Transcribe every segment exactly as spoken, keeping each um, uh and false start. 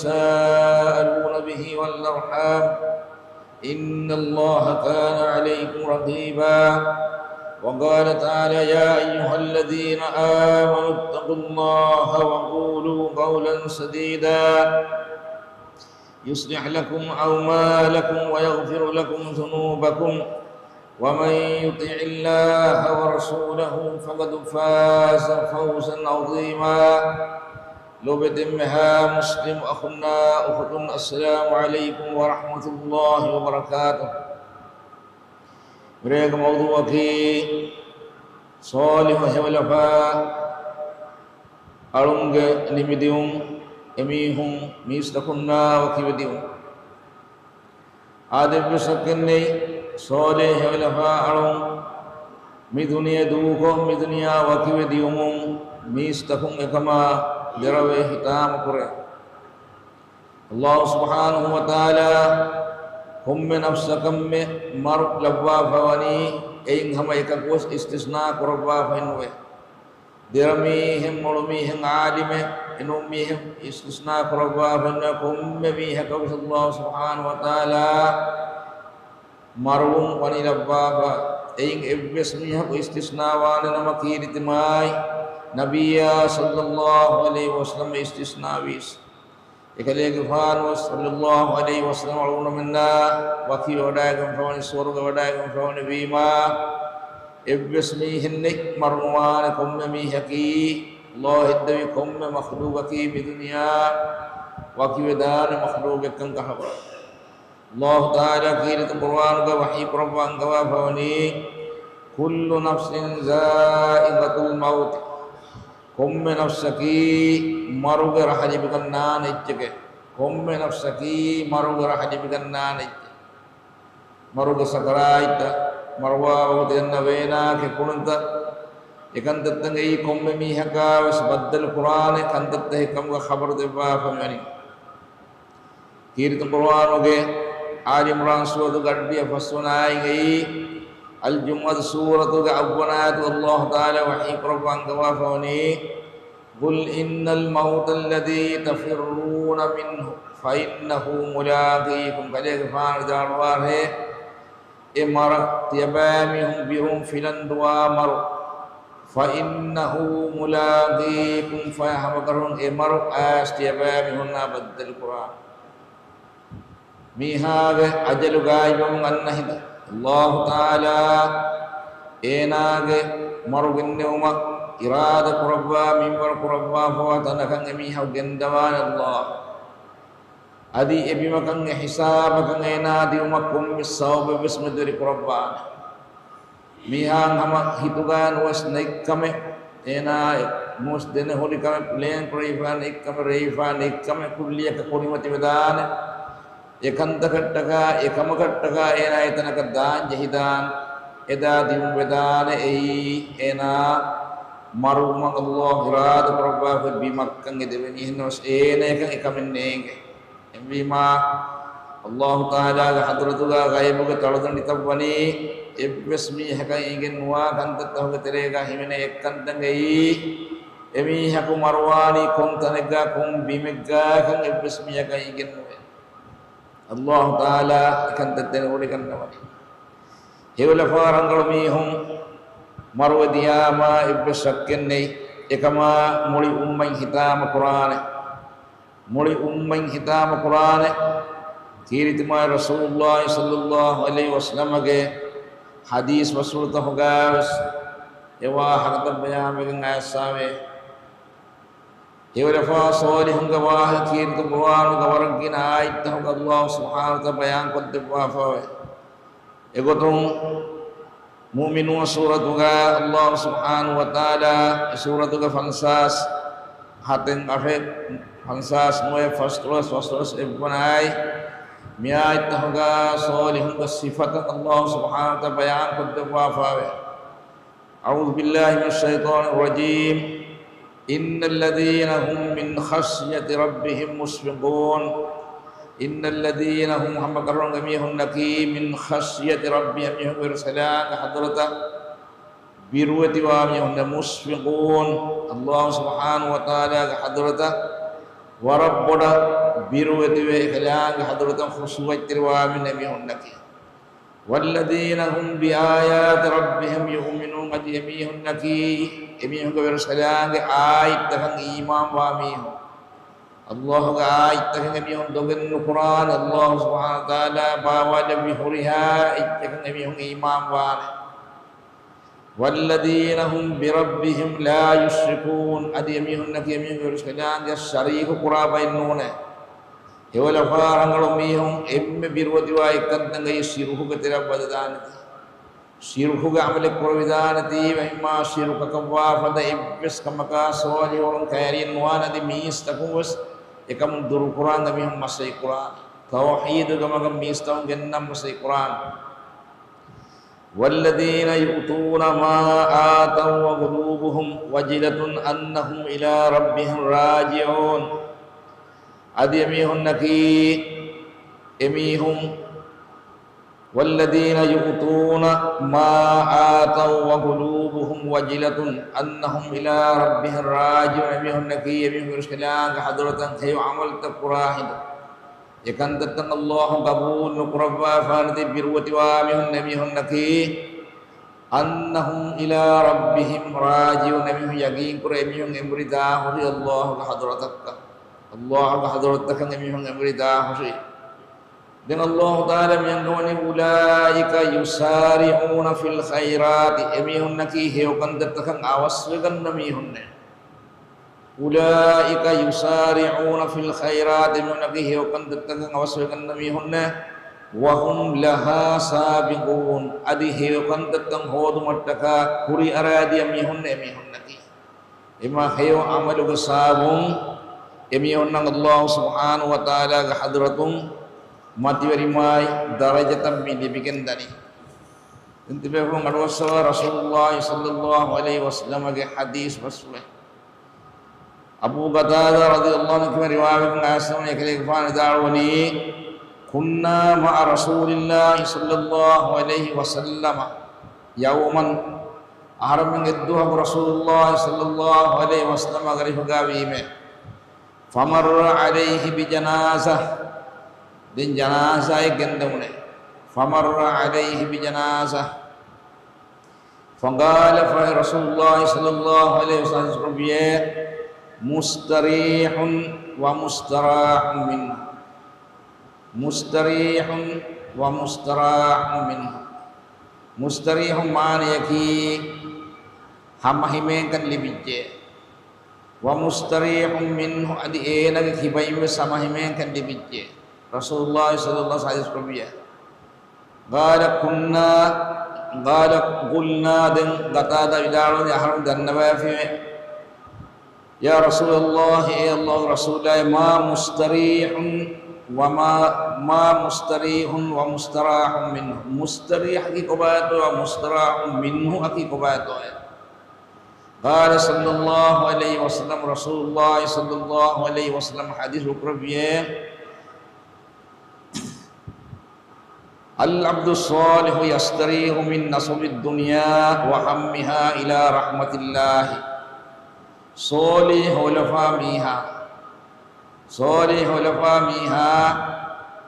تساءلون به والأرحام، إن الله كان عليكم رقيبا. وقال تعالى: يا أيها الذين آمنوا اتقوا الله وقولوا قولا سديدا، يصلح لكم أعمالكم ويغفر لكم ذنوبكم، ومن يطع الله ورسوله فقد فاز فوزا عظيما. ލޯބިވެތި އެންމެހާ މުސްލިމް އަޚުންނާ އުޚުތުން، السلام عليكم ورحمة الله وبركاته. މިރޭގެ މައުޟޫޢަކީ ޞާލިޙު ހެޔޮލަފާ އަޅުންގެ ނިމިދިއުން، އެމީހުން މީސްތަކުންނާ ވަކިވެދިއުން. އާދެއްވެސް ޝައްކެއް ނެތް، ޞާލިޙު ހެޔޮލަފާ އަޅުން މި ދުނިޔެ ދޫކޮށް، މި ދުނިޔާ ވަކިވެ ދިޔުމުން މީސްތަކުން އެކަމާ ދެރަވެ ހިތާމަ ކުރޭ. ﷲ ސުބްޙާނަހޫ ވަތަޢާލާ ކޮންމެ ނަފްސަކަށްމެ މަރު ލައްވާފަވަނީ، އެއިން ހަމަ އެކަކުވެސް އިސްތިސްނާ ކުރައްވާފައެއް ނުވޭ. ދެރަ މީހެއް، މޮޅު މީހެއް، ޢާލިމެއް، އެނޫން މީހެއް އިސްތިސްނާ ކުރައްވާފައެއް ނުވޭ. ކޮންމެ މީހަކަށްވެސް ﷲ ސުބްޙާނަހޫ ވަތަޢާލާ މަރުވުން ވަނީ ލައްވާފަ. އެއިން އެއްވެސް މީހަކު އިސްތިސްނާވާނެ ނަމަ، ކީރިތި މާތް ނަބިއްޔާ ޞައްލައްލާހު ޢަލައިހި ވަސައްލަމް އިސްތިސްނާވީސް. އެކަލޭގެފާނުވެސް ޞައްލައްލާހު ޢަލައިހި ވަސައްލަމް އަޅުގަނޑުމެންނާ ވަކިވެވަޑައިގެންފަވަނީ، ސުވަރުގެ ވަޑައިގެންފަވަނީ ވީމާ، އެއްވެސް މީހެއް ނެތް މަރުނުވާނެ ކޮންމެ މީހަކީ، ﷲ ހެއްދެވި ކޮންމެ މަޚްލޫޤަކީ މި ދުނިޔެއާ ވަކިވެދާނެ މަޚްލޫޤެއްކަން ކަހަލަ. ﷲ ތަޢާލާ ކީރިތި ޤުރުއާނުގަ ވަޙީ ކުރައްވާ އަންގަވާފަވަނީ، كل نفس ذائقة الموت. ކޮންމެ ނަފްސަކީ މަރުގެ ރަހަ ލިބިގަންނާނެ އެއްޗެކޭ. ކޮންމެ ނަފްސަކީ މަރުގެ ރަހަ ލިބިގަންނާނެ އެއްޗެއް. މަރުގެ ސަކަރާތްތައް، މަރުވާ ވަގުތު ގެންނަ ވޭނާގެ ކުޅުންތައް، އެކަންތައްތައް އެއީ ކޮންމެ މީހަކާވެސް ބައްދަލު ކުރާނެ ކަންތައްތަކެއް ކަމުގަ ޚަބަރު ދެއްވާފަ މިވަނީ. ކީރިތި ޤުރުއާނުގެ އާލި ޢިމްރާން ސޫރަތުގެ އަށްޑިހަ ފަސްވަނަ އާޔަތް އެއީ، އަލްޖުމުޢަތު ސޫރަތުގެ އަށްވަނަ އާޔަތުގަ ﷲ ތަޢާލާ ވަޙީ ކުރައްވާ އަންގަވާފަވަނީ، قل إن الموت الذي تفرون منه فإنه ملاقيكم. ކަލޭގެފާނު ވިދާޅުވާށޭ، އެ މަރު، ތިޔަބައިމީހުން ބިރުން ފިލަން ދުވާ މަރު، فإنه ملاقيكم، ފަޔަށް ހަމަކަށަވަރުން އެ މަރު އަޔަސް ތިޔަބައިމީހުންނާ ބައްދަލު ކުރާނެ. މީހާގެ އަޖަލު ގާތްވަމުން އަންނަ ހިނދު، ﷲ ތަޢާލާ އޭނާގެ މަރު ގެންނެވުމަށް އިރާދަ ކުރައްވާ، މިންވަރު ކުރައްވާފަވާ ތަނަކަށް އެމީހާ ގެންދަވާނެ ﷲ. އަދި އެ ބިމަކަށް އެ ހިސާބަކަށް އޭނާ ދިއުމަށް ކޮންމެ ސަބަބެއްވެސް މެދުވެރި ކުރައްވާނެ. މީހާ ހަމަ ހިތުގަ ނުވެސް ނެތްކަމެއް، އޭނާ ނުވެސް ދެނެހުރި ކަމެއް، ޕްލޭން ކުރެވިފަ ނެތްކަމެއް، ރޭވިފަ ނެތްކަމެއް ކުއްލިއަކަށް ކުރިމަތިވެދާނެ. އެކަންތަކަށްޓަކާ، އެކަމަކަށްޓަކާ އޭނާ އެތަނަކަށް ދާން ޖެހިދާނެ. އެދާ ދިއުން ވެދާނެ. އެއީ އޭނާ މަރުވުމަށް ﷲ އިރާދަ ކުރައްވާފަ ބިމައްކަން އެ ދެވެނީ ހެންނަވެސް އޭނަޔަކަށް އެކަމެއް ނޭނގެ. އެހެންވީމާ، ﷲ ތަޢާލާގެ ޙަޟްރަތުގަ ޣައިބުގެ ތަޅުދަނޑިތައް ވަނީ އެއްވެސް މީހަކަށް އިނގެން ނުވާ ކަންތައްތަކުގެ ތެރޭގަ ހިމެނޭ އެއްކަންތައް އެއީ، އެމީހަކު މަރުވާނީ ކޮން ތަނެއްގަ، ކޮން ބިމެއްގަކަން އެއްވެސް މީހަކަށް އިނގެން ނުވޭ. ﷲ ތަޢާލާ އެކަންތައް ދެނެވޮޑިގަންނަވަނީ. ހެޔޮލަފާ ރަނގަޅު މީހުން މަރުވެ ދިޔާމާ އެއްވެސް ޝައްކެއް ނެތް. އެކަމާ މުޅި އުއްމަތް ހިތާމަ ކުރާނެ. މުޅި އުއްމަތް ހިތާމަ ކުރާނެ. ކީރިތި މާތް ރަސޫލުﷲ ޞައްލައްލާހު ޢަލައިހި ވަސައްލަމަގެ ޙަދީޘް ބަސްފުޅުތަކުގަވެސް އެ ވާހަކަތައް ބަޔާންވެގެން އައިސްފަވޭ. ހެޔޮލަފާ ޞާލިޙުންގެ ވާހަކަ ކީރިތި ޤުރުއާނުގެ ވަރަށް ގިނަ އާޔަތްތަކުގަ ﷲ ސުބްޙާނަހޫ ވަތަޢާލާ ބަޔާންކޮށްދެއްވާފަވޭ. އެގޮތުން، މުއުމިނޫން ސޫރަތުގަ ﷲ ސުބްޙާނަހޫ ވަތަޢާލާ އެ ސޫރަތުގެ ފަންސާސް ހަތެއް އަށެއް، ފަންސާސް ނުވައެއް، ފަސްދޮޅަސް، ފަސްދޮޅަސް އެއްވަނަ އާޔަތް، މި އާޔަތްތަކުގަ ޞާލިޙުންގެ ސިފަތައް ﷲ ސުބްޙާނަހޫ ވަތަޢާލާ ބަޔާންކޮށްދެއްވާފަވޭ. أعوذ بالله من الشيطان الرجيم. إن الذين هم من خشية ربهم مشفقون. إن الذين هم، ހަމަކަށަވަރުން އެމީހުންނަކީ، من خشية ربهم، އެމީހުންގެ ރަސްކަލާނގެ ޙަޟްރަތަށް ބިރުވެތިވާ މީހުން، مشفقون، ﷲ ސުބްޙާނަހޫ ވަތަޢާލާގެ ޙަޟްރަތަށް ވަރަށް ބޮޑަށް ބިރުވެތިވެ، އެކަލާނގެ ޙަޟްރަތަށް ޚުޝޫޢަތްތެރިވާމިން އެމީހުންނަކީ. وَالَّذِينَ هُمْ بِآيَاتِ رَبِّهِمْ يُؤْمِنُونَ، އަދި އެމީހުންނަކީ، އެމީހުންގެ ވެރި ކަލާނގެ އާޔަތްތަކަށް އީމާންވާ މީހުން. ﷲގެ އާޔަތްތަކަށް އެމީހުން ދޮގެއް ނުކުރާނެ، ﷲ ސުބްޙާނަހޫ ވަތަޢާލާ ބާވާލެއްވި ހުރިހާ އެއްޗަކަށް އެމީހުން އީމާންވާނެ. وَالَّذِينَ هُمْ بِرَبِّهِمْ لَا يُشْرِكُونَ، އަދި އެމީހުންނަކީ އެމީހުންގެ ވެރި ކަލާނގެ ޝަރީކު ކުރާ ބައެއް ނޫނޭ. ހެޔޮލަފާ ރަނގަޅު މީހުން އެންމެ ބިރުވެތިވާ އެއްކަންތައް ޝިރުކުގެ ތެރެއަށް ވަދެދާނެތީ. ޝިރުކުގެ ޢަމަލެއް ކުރެވިދާނެތީ، އެހެންމާ ޝިރުކަކަށްވާ ފަދަ އެއްވެސް ކަމަކާ ޞާލިޙުން ކައިރިއެއް ނުވާނެ. އަދި މީސްތަކުން ވެސް އެކަމުން ދުރުކުރާން އެމީހުން މަސައްކަތް ކުރާނެ. ތައުޙީދުގެ މަގަށް މީސްތަކުން ގެންނަން މަސައްކަތް ކުރާނެ. وَالَّذِينَ يُؤْتُونَ مَا آتَوا وَّقُلُوبُهُمْ وَجِلَةٌ أَنَّهُمْ إِلَىٰ رَبِّهِمْ رَاجِعُونَ. އަދި އެމީހުންނަކީ، އެމީހުން، وَالَّذِينَ يُؤْتُونَ مَا آتَوا وَّقُلُوبُهُمْ وَجِلَةٌ أَنَّهُمْ إِلَىٰ رَبِّهِمْ رَاجِعُونَ. އެމީހުންނަކީ، އެމީހުން ވެރި ކަލާނގެ ޙަޟްރަތަށް ހެޔޮ ޢަމަލުތައް ކުރާ ހިނދު، އެކަންތައްތައް ﷲ ޤަބޫލު ނުކުރައްވާފާނެތީ ބިރުވެތިވާ މީހުން، އެމީހުންނަކީ، أَنَّهُمْ إِلَىٰ رَبِّهِمْ رَاجِعُونَ، އެމީހުން ޔަގީންކުރޭ އެމީހުން އެނބުރި ދާ ހުރީ ﷲގެ ޙަޟްރަތަށްކަން. ﷲގެ ޙަޟްރަތަކަށް އެމީހުން އެނބުރި ދާ ހުރީ. ދެން ﷲ ތަޢާލާ މިއަންގަވަނީ، أُولَٰئِكَ يُسَارِعُونَ فِي الْخَيْرَاتِ، އެމީހުންނަކީ ހެޔޮކަންތައްތަކަށް އަވަސްވެގަންނަ މީހުންނޭ. أُولَٰئِكَ يُسَارِعُونَ فِي الْخَيْرَاتِ، އެމީހުންނަކީ ހެޔޮކަންތައްތަކަށް އަވަސްވެގަންނަ މީހުންނޭ. وَهُمْ لَهَا سَابِقُونَ، އަދި ހެޔޮކަންތައްތައް ހޯދުމަށްޓަކާ ކުރިއަރާދިޔަ މީހުންނޭ އެމީހުންނަކީ. އެމާ ހެޔޮ ޢަމަލުގެ ސަބަބުން އެމީހުންނަށް ﷲ ސުބްޙާނަހޫ ވަތަޢާލާގެ ޙަޟްރަތުން މަތިވެރިމާތް ދަރަޖަތައް މި ލިބިގެން ދަނީ. ދެން ތިބޭފުޅުން އަޑުއައްސަވާ ރަސޫލުﷲ ޞައްލަﷲު ޢަލައިހި ވަސައްލަމަގެ ޙަދީޘް ބަސްފުޅެއް. އަބޫ ޤަތާދާ ރަޟިޔަﷲު ޢަންހު ކިބަ ރިވާވެގެން އައިސްނަމަ އެކަލޭގެފާނު ވިދާޅުވަނީ، كُنَّا مَعَ رَسُولِ اللَّهِ صَلَّى اللَّهُ عَلَيْهِ وَسَلَّمَ يَوْمًا، އަހަރެމެން އެއްދުވަހަކު ރަސޫލުﷲ ޞައްލަﷲު ޢަލައިހި ވަސައްލަމާ ގަރިފުގާ ވީމޭ. فَمَرَّ عَلَيْهِ بِجَنَازَةٍ، ދެން ޖަނާޒާއެއް ގެންދެވުނޭ. فَمَرَّ عَلَيْهِ بِجَنَازَةٍ، فَقَالَ، ފަހެ ރަސޫލުﷲ ޞައްލަﷲު ޢަލައިހި ވަސައްލަމަ ކުރެއްވިއޭ، مُسْتَرِيحٌ وَمُسْتَرَاحٌ مِنْهُ. مُسْتَرِيحٌ وَمُسْتَرَاحٌ مِنْهُ. މުސްތަރީޙު މާނަޔަކީ ހަމަހިމޭންކަން ލިބިއްޖެ. وَمُسْتَرِيحٌ مِنْهُ، އަދި އޭނާގެ ކިބައިން ވެސް ހަމަހިމޭންކަން ލިބިއްޖެ. ރަސޫލުﷲ ޞައްލަﷲު ޢަލައިހި ވަސައްލަމަ ޙަދީޘް ކުރެއްވިއޭ. قَالَ، كُنَّا، قَالَ، قُلْنَا، ދެން ޤަތާދާ ވިދާޅުވަނީ އަހަރުން ދަންނަވައިފިވޭ. يَا رَسُولَ اللَّهِ، އޭ ﷲގެ ރަސޫލާއޭ، مَا مُسْتَرِيحٌ وَمَا، مَا مُسْتَرِيحٌ وَمُسْتَرَاحٌ مِنْهُ. މުސްތަރީޙަކީ ކޮބާތޯ، މުސްތަރާޙު މިންހު އަކީ ކޮބާތޯއޭ؟ قَالَ صَلَّى اللَّهُ عَلَيْهِ وَسَلَّمَ، ރަސޫލުﷲ ޞައްލަﷲު ޢަލައިހި ވަސައްލަމަ ޙަދީޘް ކުރެއްވިއޭ، الْعَبْدُ الصَّالِحُ يَسْتَرِيحُ مِنْ نَصَبِ الدُّنْيَا وَهَمِّهَا إِلَى رَحْمَةِ اللَّهِ. ޞާލިޙު ހުލަފާ މީހާ، ޞާލިޙު ހުލަފާ މީހާ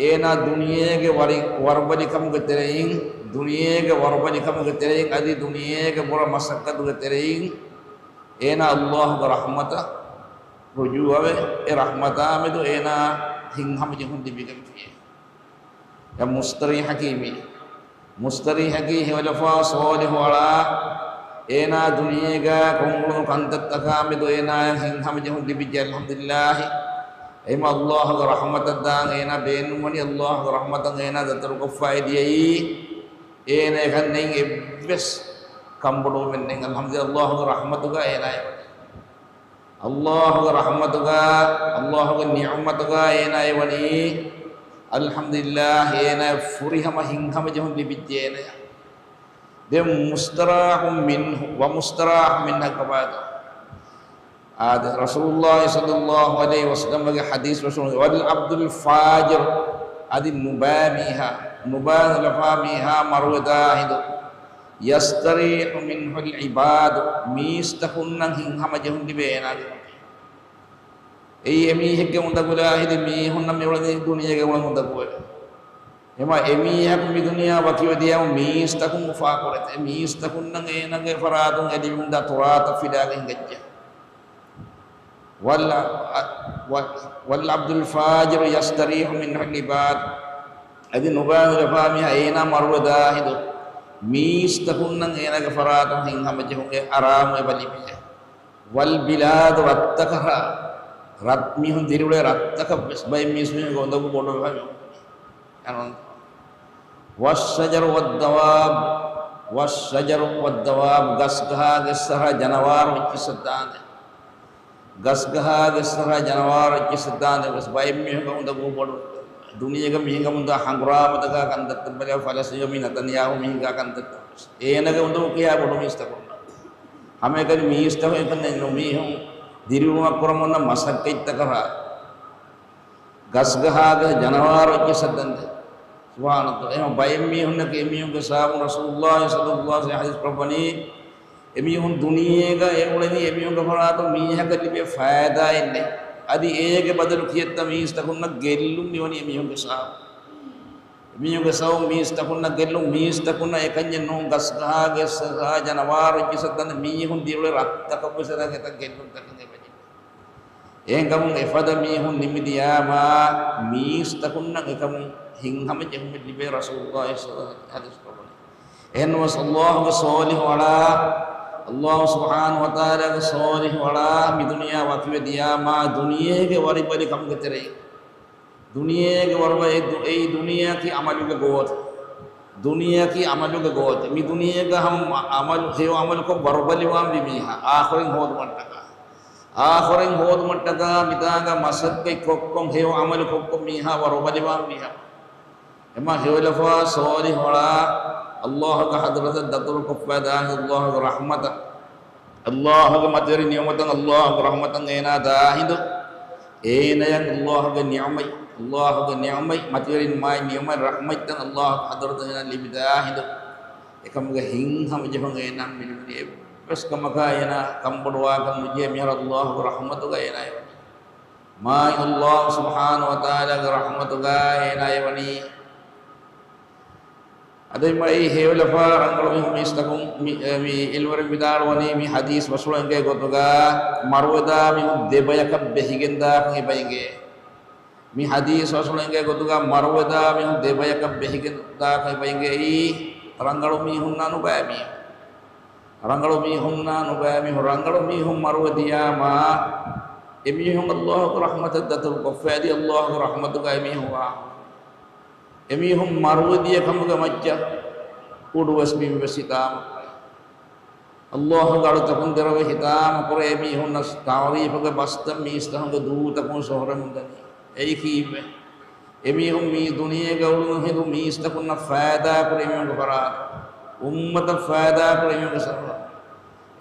އޭނާ ދުނިޔޭގެ ވަރި، ވަރުބަލިކަމުގެ ތެރެއިން، ދުނިޔޭގެ ވަރުބަލިކަމުގެ ތެރެއިން، އަދި ދުނިޔޭގެ ބުރަ މަސައްކަތުގެ ތެރެއިން އޭނާ ﷲގެ ރަޙްމަތަށް ރުޖޫޢަވެ، އެ ރަޙްމަތާމެދު އޭނާ ހިތްހަމަޖެހުން ލިބިގެންފިއޭ. އެ މުސްތަރީޙަކީ މީ. މުސްތަރީޙަކީ ހެޔޮލަފާ ޞާލިޙު އަޅާ، އޭނާ ދުނިޔޭގަ ކޮށްއުޅުނު ކަންތައްތަކާމެދު އޭނާޔަށް ހިތްހަމަޖެހުން ލިބިއްޖެ، އަލްޙަމްދުލިއްލާހި. އެހެންމަ ﷲގެ ރަޙްމަތަށް ދާން އޭނާ ބޭނުންވަނީ، ﷲގެ ރަޙްމަތަށް އޭނާ ދަތުރުކޮށްފައި ދިޔައީ، އޭނާޔަކަށް ނެތް އެއްވެސް ކަންބޮޑުވުމެއް ނެތް. އަލްޙަމްދުލިއްލާހި، ﷲގެ ރަޙްމަތުގަ އޭނާ އެވަނީ. ﷲގެ ރަޙްމަތުގަ، ﷲގެ ނިޢުމަތުގަ އޭނާ އެވަނީ، އަލްޙަމްދުލިއްލާހި، އޭނާ ފުރިހަމަ ހިތްހަމަޖެހުން ލިބިއްޖެ އޭނާ. ދެން مُسْتَرَاحٌ مِنْهُ، وَمُسْتَرَاحٌ مِنْهُ ކޮބާތޯ؟ އާދެ، ރަސޫލުﷲ ޞައްލަﷲު ޢަލައިހި ވަސައްލަމަގެ ޙަދީޘް ވެސް، وَالْعَبْدُ الْفَاجِرُ، އަދި ނުބައި މީހާ، ނުބައި ހުލަފާ މީހާ މަރުވެދާ ހިނދު، يَسْتَرِيحُ مِنْهُ الْعِبَادُ، މީސްތަކުންނަށް ހިތްހަމަޖެހުން ލިބޭ އޭނާގެ މަގޭ. އެއީ އެމީހެއްގެ އުނދަގުލާ ހިނދި މީހުންނަށް މިއުޅެނީ ދުނިޔޭގެ އުޅެން އުނދަގޫވެ. އެމަ އެމީހަކު މި ދުނިޔެއާ ވަކިވެ ދިޔައިމަ މީސްތަކުން އުފާކުރެތެ. މީސްތަކުންނަށް އޭނާގެ ފަރާތުން އެ ލިބި އުނދާ ތުރާތައް ފިލާގެން ހިނގައްޖެ. وال-، و-، والعبد الفاجر يستريح من العباد. އަދި ނުބައި ނުލަފާ މީހާ އޭނާ މަރުވެދާ ހިނދު މީސްތަކުންނަށް އޭނާގެ ފަރާތުން ހިތްހަމަޖެހުމުގެ އަރާމު އެބަ ލިބޭ. والبلاد ރަށްތަކަށް، ރަށް މީހުން ދިރިއުޅޭ ރަށްތަކަށް ވެސް ބައެއް މީސްމީހުންގެ އުނދަގޫ ބޮޑުވެފަ މި އުނދަގޫ. والشجر والدواب، والشجر والدواب، ގަސްގަހާގެ ސަރަ ޖަނަވާރު އެއްޗިއްސަށް ދާނދެ. ގަސްގަހާގެ ސަރަ ޖަނަވާރު އެއްޗިއްސަށް ދާނދެ ވެސް ބައެއް މީހުންގެ އުނދަގޫ ބޮޑު. ދުނިޔޭގަ މި ހިނގަމުންދާ ހަނގުރާމަތަކާ ކަންތައްތައް ބަލާ، ފަލަސްތީނުގަ މި ނަތަންޔާހޫ މި ހިނގާ ކަންތައްތައް ވެސް އޭނާގެ އުނދަގޫ ކިހާ ބޮޑު މީސްތަކުންނަށް. ހަމައެކަނި މީސްތަކުން އެކަން ނު މީހުން ދިރިއުޅުމަށް ކުރަމުންނަ މަސައްކަތްތަކަށް ގަސްގަހާގެ ޖަނަވާރު އެއްޗިއްސަށް ދާނދެ. ސުބްޙާނަﷲ. އެހެން ބައެއް މީހުންނަކީ އެމީހުންގެ ސަބަބުން ރަސޫލުﷲ ޞައްލަﷲ ޢަލައިހި ވަސައްލަމަ ޙަދީޘް ކުރައްވަނީ، އެމީހުން ދުނިޔޭގަ އެ އުޅެނީ އެމީހުންގެ ފަރާތުން މީހަކަށް ލިބޭ ފައިދާއެއް ނެތް. އަދި އޭގެ ބަދަލު ކިއެއްތަ މީސްތަކުންނަށް ގެއްލުން މިވަނީ އެމީހުންގެ ސަބަބުން. އެމީހުންގެ ސަބަބުން މީސްތަކުންނަށް ގެއްލުން، މީސްތަކުންނަށް އެކަންޏެއް ނޫން، ގަސްގަހާގެ ސަރަ ޖަނަވާރު އެއްޗިއްސަށް ދާނދެ މީހުން ދިރިއުޅޭ ރަށްތަކަށް ވެސް އެތަން އެތަން ގެއްލުންތަކެއް އެބަ ލިބޭ. އެހެންކަމުން އެފަދަ މީހުން ނިމިދިޔާމާ، މީސްތަކުންނަށް އެކަމުން ހިތްހަމަޖެހުމެއް ލިބޭ، ރަސޫލުﷲ ޞައްލަﷲ ޢަލައިހި ވަސައްލަމަ ޙަދީޘް ކުރައްވަނީ. އެހެންނަމަވެސް ﷲގެ ޞާލިޙު އަޅާ، ﷲ ސުބްޙާނަހޫ ވަތަޢާލާގެ ޞާލިޙު އަޅާ މި ދުނިޔެއާ ވަކިވެ ދިޔާމާ، ދުނިޔޭގެ ވަރިބަލި ކަމުގެ ތެރެއިން، ދުނިޔޭގެ ވަރުބަ-، އެ ދު-، އެއީ ދުނިޔެއަކީ ޢަމަލުގެ ގޯތި. ދުނިޔެއަކީ ޢަމަލުގެ ގޯތި. މި ދުނިޔޭގަ ހަމަ ޢަމަލު، ހެޔޮ ޢަމަލުކޮށް ވަރުބަލިވާންވީ މީހާ، އާޚިރަތް ހޯދުމަށްޓަކާ. އާޚިރަތް ހޯދުމަށްޓަކާ މިތާނގަ މަސައްކަތް ކޮށްކޮށް، ހެޔޮ ޢަމަލު ކޮށްކޮށް މީހާ ވަރުބަލިވާންވީ ހަމަ. އެމަ ހެޔޮލަފާ ޞާލިޙު އަޅާ، ﷲގެ ޙަޟްރަތަށް ދަތުރުކޮށްފަ ދާނީ ﷲގެ ރަޙްމަތަށް. ﷲގެ މަތިވެރި ނިޢުމަތަށް، ﷲގެ ރަޙްމަތަށް އޭނާ ދާ ހިނދު، އޭނަޔަށް ﷲގެ ނިޢުމަތް، ﷲގެ ނިޢުމަތް، މަތިވެރިން މާތް ނިޢުމަތް، ރަޙްމަތްތައް ﷲގެ ޙަޟްރަތުން އޭނާ ލިބިދާ ހިނދު، އެކަމުގެ ހިތްހަމަޖެހުން އޭނާ މި ލިބުނީ. އެއްވެސް ކަމަކާ އޭނާ ކަންބޮޑުވާކަށް ނުޖެހޭ، މިހާރު ﷲގެ ރަޙްމަތުގަ އޭނާ އެވަނީ. މާތް ﷲ ސުބްޙާނަހޫ ވަތަޢާލާގެ ރަޙްމަތުގަ އޭނާ އެވަނީ. އަދި މައި ހެޔޮލަފާ ރަނގަޅު މީހުން މީސްތަކުން މި، މި ޢިލްމުވެރިން ވިދާޅުވަނީ މި ޙަދީޘް މަސްއުޅަ އެނގޭ ގޮތުގަ މަރުވެދާ މީހުން ދެބަޔަކަށް ބެހިގެންދާކަން އެބަ އެނގޭ. މި ޙަދީޘް މަސްއުޅަ އެނގޭ ގޮތުގަ މަރުވެދާ މީހުން ދެބަޔަކަށް ބެހިގެންދާކަން އެބަ އެނގެއީ ރަނގަޅު މީހުންނާ ނުބައި މީހުން. ރަނގަޅު މީހުންނާ ނުބައި މީހުން. ރަނގަޅު މީހުން މަރުވެ ދިޔާމާ، އެމީހުން ﷲގެ ރަޙްމަތަށް ދަތުރުކޮށްފަ އަދި ﷲގެ ރަޙްމަތުގަ އެމީހުން ވާ. އެމީހުން މަރުވެ ދިޔަ ކަމުގެ މައްޗަށް އުޑު ވެސް ބިން ވެސް ހިތާމަ ކުރޭ. ﷲގެ އަޅުތަކުން ދެރަވެ ހިތާމަ ކުރޭ. އެމީހުންނަށް ތަޢުރީފުގެ ބަސްތައް މީސްތަކުންގެ ދޫތަކުން ސޮހްރަމުން ދަނީ. އެއީ ކީއްވެ؟ އެމީހުން މީ ދުނިޔޭގަ އުޅުނު ހިނދު މީސްތަކުންނަށް ފައިދާކުރި އެމީހުންގެ ފަރާތުން، އުއްމަތަށް ފައިދާކުރި އެމީހުންގެ ސަބަބުން.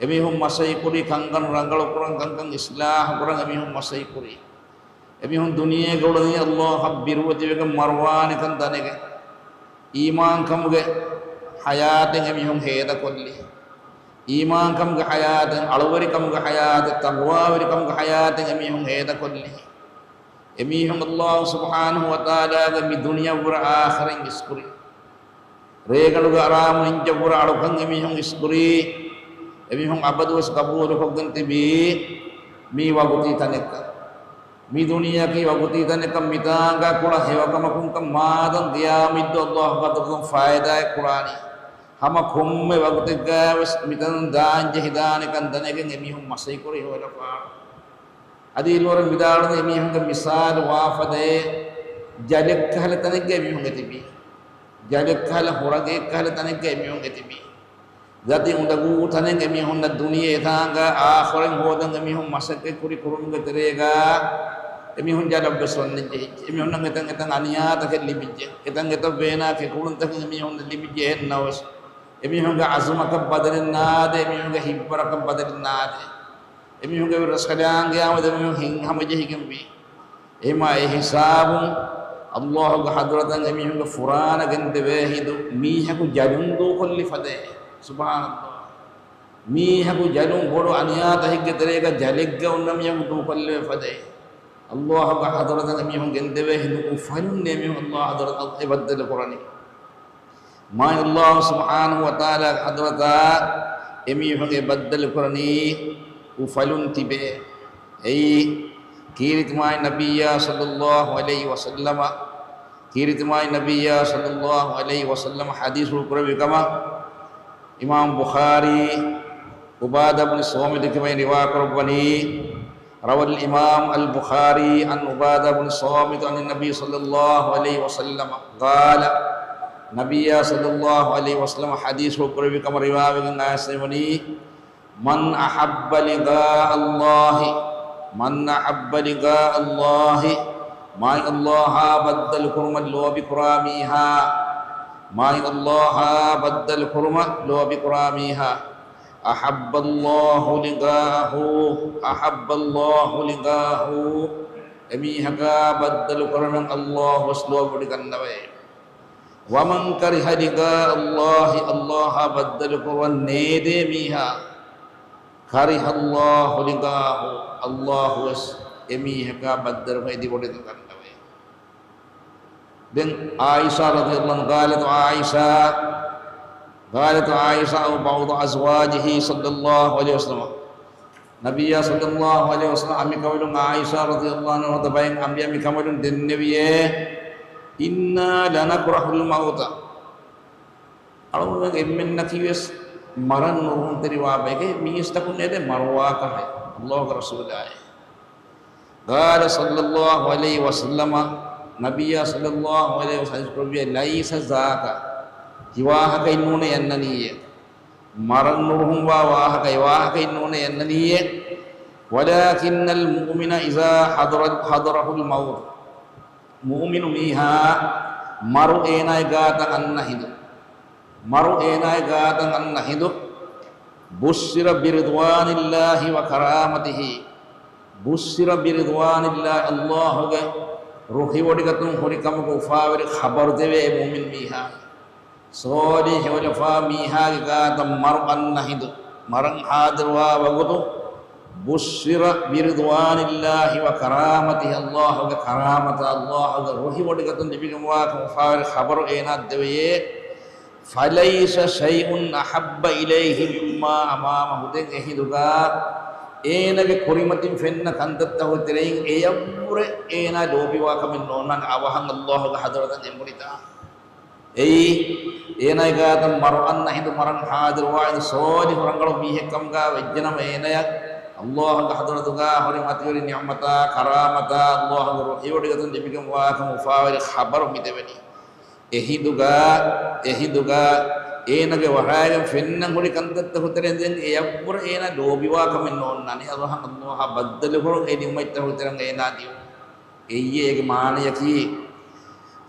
އެމީހުން މަސައްކަތްކުރީ ކަންކަން ރަނގަޅުކުރަން، ކަންކަން އިޞްލާޙުކުރަން އެމީހުން މަސައްކަތްކުރީ. އެމީހުން ދުނިޔޭގަ އުޅުނީ ﷲއަށް ބިރުވެތިވެގެން މަރުވާނެކަން ދަނެގެން. އީމާންކަމުގެ ޙަޔާތެއް އެމީހުން ހޭދަކޮށްލީ. އީމާންކަމުގެ ޙަޔާތެއް، އަޅުވެރިކަމުގެ ޙަޔާތެއް، ތަޤްވާވެރިކަމުގެ ޙަޔާތެއް އެމީހުން ހޭދަކޮށްލީ. އެމީހުން ﷲ ސުބްޙާނަހޫ ވަތަޢާލާގެ މި ދުނިޔެއަށްވުރެ އާޚިރަތް އިސްކުރީ. ރޭގަނޑުގެ އަރާމު ނިންޖައްވުރެ އަޅުކަން އެމީހުން އިސްކުރީ. އެމީހުން އަބަދުވެސް ޤަބޫލުކޮށްގެން ތިބީ މީ ވަގުތީ ތަނެއްކަން. މި ދުނިޔެއަކީ ވަގުތީ ތަނެއްކަން، މިތާނގަ ކުޅަ ހެޔޮކަމަކުންކަން މާދަން ޤިޔާމަތްދުވަހު ﷲގެ ޙަޟްރަތުން ފައިދާއެއް ކުރާނީ. ހަމަ ކޮންމެ ވަގުތެއްގަވެސް މިތަނުން ދާން ޖެހިދާނެކަން ދަނެގެން އެމީހުން މަސައްކަތްކުރި ހެޔޮލަފާނު. އަދި އިލްމުވެރިން ވިދާޅުވީ އެމީހުންގެ މިސާލު ވާފަދައޭ ޖަލެއްކަހަލަ ތަނެއްގަ އެމީހުން އެތިބީ. ޖަލެއްކަހަލަ ހުރަގެއެއްކަހަލަ ތަނެއްގަ އެމީހުން އެތިބީ. ދަތި އުނދަގޫ ތަނެއް އެމީހުންނަށް ދުނިޔެ އެތާނގަ އާޚިރަތް ހޯދަން އެމީހުން މަސައްކަތްކުރި ކުރުމުގެ ތެރޭގަ އެމީހުން ޖަލަށްވެސް ވަންނަން ޖެހިއްޖެ. އެމީހުންނަށް އެތަން އެތަން އަނިޔާތަކެއް ލިބިއްޖެ. އެތަން އެތައް ވޭނާ ކެކުޅުންތަކެއް އެމީހުންނަށް ލިބިއްޖެ. އެހެންނަމަވެސް އެމީހުންގެ އަޒުމަކަށް ބަދަލެއްނާދޭ، އެމީހުންގެ ހިތްވަރަކަށް ބަދަލެއްނާދޭ. އެމީހުންގެ ރަސްކަލާނގެ އާމަދު އެމީހުން ހިތްހަމަޖެހިގެންވީ. އެހެމާ އެ ހިސާބުން ﷲގެ ޙަޟްރަތަށް އެމީހުންގެ ފުރާނަ ގެންދެވޭ ހިނދު މީހަކު ޖަލުން ދޫކޮށްލި ފަދައޭ. ސުބްޙާނަﷲ. މީހަކު ޖަލުން ބޮޑު އަނިޔާތަކެއްގެ ތެރޭގަ ޖަލެއްގަ އޮންނަ މީހަކު ދޫކޮށްލެވޭ ފަދައޭ. ﷲ ގެ ޙަޟްރަތަށް އެމީހުން ގެންދެވޭ ހިނދު އުފަލުން އެމީހުން ﷲ ގެ ޙަޟްރަތަށް އެ ބައްދަލު ކުރަނީ. މާތް ﷲ ސުބްޙާނަހޫ ވަތަޢާލާގެ ޙަޟްރަތަށް އެމީހުން އެ ބައްދަލު ކުރަނީ އުފަލުން ތިބެ. އެއީ، ކީރިތި މާތް ނަބިއްޔާ ޞައްލައްލާހު ޢަލައިހި ވަސައްލަމަ، ކީރިތި މާތް ނަބިއްޔާ ޞައްލައްލާހު ޢަލައިހި ވަސައްލަމަ ޙަދީޘްފުޅު ކުރެއްވި ކަމަށް އިމާމް ބުޚާރީ، ޢުބާދާ ބިން ޞާމިތުގެ ކިބައިން ރިވާ ކުރައްވަނީ، روى الإمام البخاري عن عبادة بن الصامت عن النبي صلى الله عليه وسلم قال، ނަބިއްޔާ ޞައްލައްލާހު ޢަލައިހި ވަސައްލަމަ ޙަދީޘްފުޅު ކުރެއްވި ކަމަށް ރިވާވެގެން އައިސް ވަނީ، من أحب لقاء الله، من أحب لقاء الله، މާތް ﷲ އާ ބައްދަލު ކުރުމަށް ލޯބި ކުރާ މީހާ، މާތް ﷲ އާ ބައްދަލު ކުރުމަށް ލޯބި ކުރާ މީހާ، أحب الله لقاءه، أحب الله لقاءه، އެމީހަކާ ބައްދަލު ކުރަމުން ﷲ ވެސް ލޯބިވޮޑިގަންނަވައޭ. ومن كره لقاء الله، ﷲ އާ ބައްދަލު ކުރުވަން ނޭދޭ މީހާ، كره الله لقاءه، ﷲ ވެސް އެމީހަކާ ބައްދަލު ކުރަން އެދިވޮޑިގަންނަވައޭ. ދެން ޢާއިޝާ ރަޟިޔަﷲ ޢަންހާ، قالت عائشة، قالت عائشة أو بعض أزواجه صلى الله عليه وسلم، ނަބިއްޔާ ޞައްލައްލާހު ޢަލައިހި ވަސައްލަމަ އަނބިކަނބަލުން ޢާއިޝާ ރަޟިޔަﷲ ޢަންހާ ބައެއް އަނބި އަނބިކަނބަލުން ދެންނެވިއޭ، إنا لنكره الموت، އަޅުގަނޑުމެން އެންމެންނަކީވެސް މަރަން ނުރުހުންތެރިވާ ބައެކޭ، މީސްތަކުން ނޭދޭ މަރުވާކަށެއް، ﷲ ގެ ރަސޫލާއޭ. قال صلى الله عليه وسلم، ނަބިއްޔާ ޞައްލައްލާހު ޢަލައިހި ވަސައްލަމަ ޙަދީޘް ކުރެއްވިއޭ، ليس ذاك، ތި ވާހަކައެއް ނޫނޭ އަންނަނީއޭ. މަރަން ނުރުހުންވާ ވާހަކަ، އެ ވާހަކައެއް ނޫނޭ އަންނަނީއޭ. ولكن المؤمن إذا حضر، حضره الموت، މުއުމިނު މީހާ މަރު އޭނާގެ ގާތަށް އަންނަ ހިނދު، މަރު އޭނާގެ ގާތަށް އަންނަ ހިނދު، بشر برضوان الله وكرامته، بشر برضوان الله، ﷲ ގެ ރުހިވޮޑިގަތުން ހުރިކަމުގެ އުފާވެރި ޚަބަރު ދެވޭ މުއުމިން މީހާ. ޞާލިޙު ހެޔޮލަފާ މީހާގެ ގާތަށް މަރު އަންނަ ހިނދު، މަރަން ޙާޟިރުވާ ވަގުތު، بشر برضوان الله وكرامته، ﷲ ގެ ކަރާމަތާ، ﷲ ގެ ރުހިވޮޑިގަތުން ލިބިގެންވާކަމުގެ އުފާވެރި ޚަބަރު އޭނާއަށް ދެވެޔޭ. فليس شيء أحب إليه مما أمامه، ދެން އެހިނދުގަ އޭނާގެ ކުރިމަތިން ފެންނަ ކަންތައްތަކުގެ ތެރެއިން އެޔަށްވުރެ އޭނާ ލޯބިވާކަމެއް ނޯންނާނެ ﷲ ގެ ޙަޟްރަތަށް އެނބުރިތާ. އެއީ، އޭނާގެ ގާތަށް މަރު އަންނަ ހިނދު މަރަން ޙާޟިރުވާ ހިނދު ޞާލިޙު ރަނގަޅު މީހެއްކަމުގަ ވެއްޖެނަމަ އޭނާއަށް ﷲ ގެ ޙަޟްރަތުގަ ހުރި މަތިވެރި ނިޢުމަތާ، ކަރާމަތާ، ﷲ ގެ ރުހިވޮޑިގަތުން ލިބިގެންވާކަމުގެ އުފާވެރި ޚަބަރު މިދެވެނީ. އެހިނދުގަ، އެހިނދުގަ އޭނާގެ ވަށައިގެން ފެންނަން ހުރި ކަންތައްތަކުގެ ތެރެއިން ދެން އެޔަށްވުރެ އޭނާ ލޯބިވާކަމެއް ނޯންނާނެ. ﷲ، ﷲ އާ ބައްދަލުކޮށް އެ ނިޢުމަތްތަކުގެ ތެރެއިން އޭނާ ދިޔުން. އެއީ އޭގެ މާނަޔަކީ،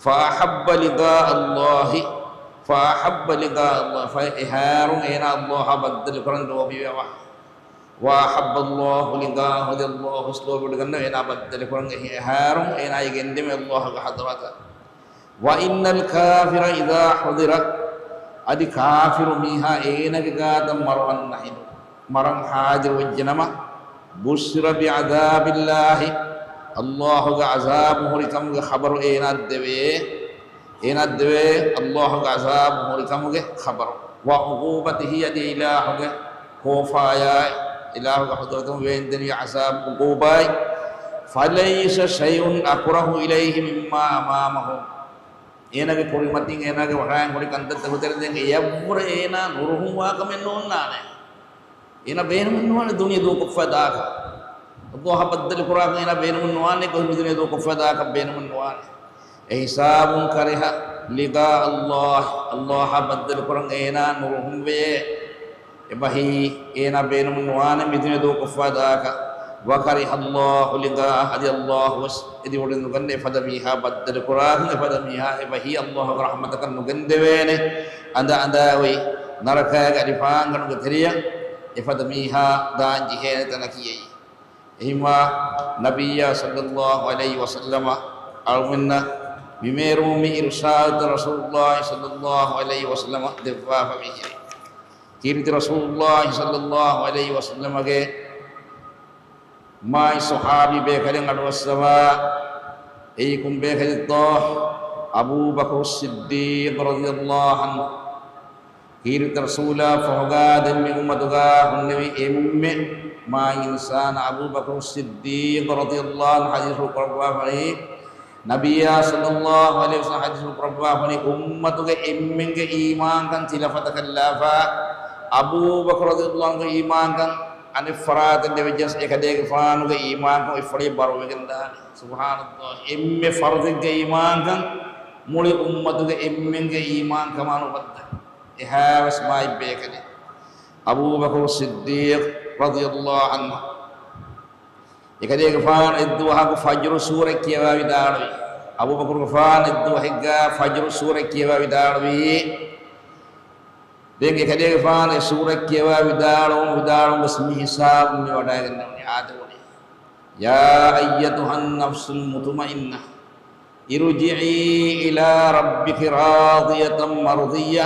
فأحب لقاء الله، فأحب لقاء الله، ފަހެ އެހާރުން އޭނާ ﷲ އާ ބައްދަލުކުރަން ލޯބިވެވާ. وأحب الله لقاءه، ﷲ ވެސް ލޯބިވޮޑިގަންނަވަ އޭނާ ބައްދަލުކުރަން އެހާރުން އޭނާ ގެންދެމެ ﷲ ގެ ޙަޟްރަތަށް. وإن الكافر إذا حضر، އަދި ކާފިރު މީހާ އޭނާގެ ގާތަށް މަރު އަންނަ ހިނދު، މަރަން ޙާޟިރު ވެއްޖެނަމަ، بشر بعذاب الله، ﷲ ގެ ޢަޛާބު ހުރިކަމުގެ ޚަބަރު އޭނާއަށް ދެވޭ. އޭނާއަށް ދެވޭ ﷲ ގެ ޢަޛާބު ހުރިކަމުގެ ޚަބަރު. وعقوبته، އަދި އިލާހުގެ ކޯފާޔާއި، އިލާހުގެ ޙަޟްރަތުން ވޭންދެނިވި ޢަޛާބު ޢުޤޫބާތް. فليس شيء أكره إليه مما أمامه، އޭނާގެ ކުރިމަތިން އޭނާގެ ވަށައިން ހުރި ކަންތައްތަކުގެ ތެރެއިން ދެން އެޔަށްވުރެ އޭނާ ނުރުހުންވާކަމެއް ނޯންނާނެ. އޭނާ ބޭނުމެއް ނުވާނެ ދުނިޔެ ދޫކޮށްފަ ދާކަށް. ﷲ އާ ބައްދަލުކުރާކަށް އޭނާ ބޭނުމެއް ނުވާނެ، ކޮންމެ ދުނިޔެ ދޫކޮށްފަ ދާކަށް ބޭނުމެއް ނުވާނެ. އެހިސާބުން كره لقاء الله، ﷲ އާ ބައްދަލުކުރަން އޭނާ ނުރުހުންވެޔޭ. އެބަހީ އޭނާ ބޭނުމެއް ނުވާނެ މިދުނިޔެ ދޫކޮށްފަ ދާކަށް. وكره الله لقاءه، އަދި ﷲ ވެސް އެދިވޮޑިނުގަންނަ އެފަދަ މީހާ ބައްދަލުކުރާކަށް، އެފަދަ މީހާ އެބަހީ ﷲ ގެ ރަޙްމަތަކަށް ނުގެންދެވޭނެ. އަނދަ އަނދާ އޮތް ނަރަކައިގެ އަލިފާންގަނޑުގެ ތެރެއަށް އެފަދަ މީހާ ދާން ޖެހޭނެ ތަނަކީ އެއީ. އެހެންވާ، ނަބިއްޔާ ޞައްލައްލާހު ޢަލައިހި ވަސައްލަމަ އަޅުގަނޑުމެންނަށް މި މޭރު މި އިރުޝާދު ރަސޫލުﷲ ޞައްލައްލާހު ޢަލައިހި ވަސައްލަމަ ދެއްވާފަ މިހިރީ. ކީރިތި ރަސޫލުﷲ ޞައްލައްލާހު ޢަލައިހި ވަސައްލަމަގެ މާތް ޞަޙާބީ ބޭކަލެއް އަޑުއައްސަވާ، އެއީ ކޮން ބޭކަލެއްތޯ؟ އަބޫބަކުރު ޞިއްދީޤު ރަޟިޔަﷲ ޢަންހު. ކީރިތި ރަސޫލާ ފަހުގާ ދެން މި އުއްމަތުގާ ހުންނެވި އެންމެ މާތް އިންސާނާ އަބޫބަކުރު ޞިއްދީޤު ރަޟިޔަﷲ ޢަންހު ޙަދީޘް ކުރައްވާފައި، ނަބިއްޔާ ޞައްލަﷲ ޢަލައިހި ވަސައްލަމަ ޙަދީޘް ކުރައްވާފައި، އުއްމަތުގެ އެންމެންގެ އީމާންކަން ތިލަފަތަކަށްލާފަ، އަބޫބަކުރު ރަޟިޔަﷲ ޢަންހުގެ އީމާންކަން އަނެއް ފަރާތެއް ލެވިއްޖަސް އެކަލޭގެފާނުގެ އީމާންކަން އޮތްފަޅި ބަރުވެގެންދާނެ. ސުބްޙާނަﷲ. އެންމެ ފަރުދެއްގެ އީމާންކަން މުޅި އުއްމަތުގެ އެންމެންގެ އީމާންކަމާ ނުބައްދަ. އެހާވެސް މާތް ބޭކަލެއް އަބޫބަކުރު ޞިއްދީޤު ރަޟިޔަﷲ ޢަންހު. އެކަލޭގެފާނު އެއްދުވަހަކު ފަޖުރު ސޫރަތް ކިޔަވާ ވިދާޅުވި. އަބޫބަކުރުގެފާނު އެއްދުވަހެއްގާ ފަޖުރު ސޫރަތް ކިޔަވާ ވިދާޅުވީ. ދެން އެކަލޭގެފާނު އެ ސޫރަތް ކިޔަވާ ވިދާޅުވުން ވިދާޅުވުން ވެސް މި ހިސާބުން މި ވަޑައިގެންނެވުނީ އާދެވުނީ. يا أيتها النفس المطمئنة ارجعي إلى ربك راضية مرضية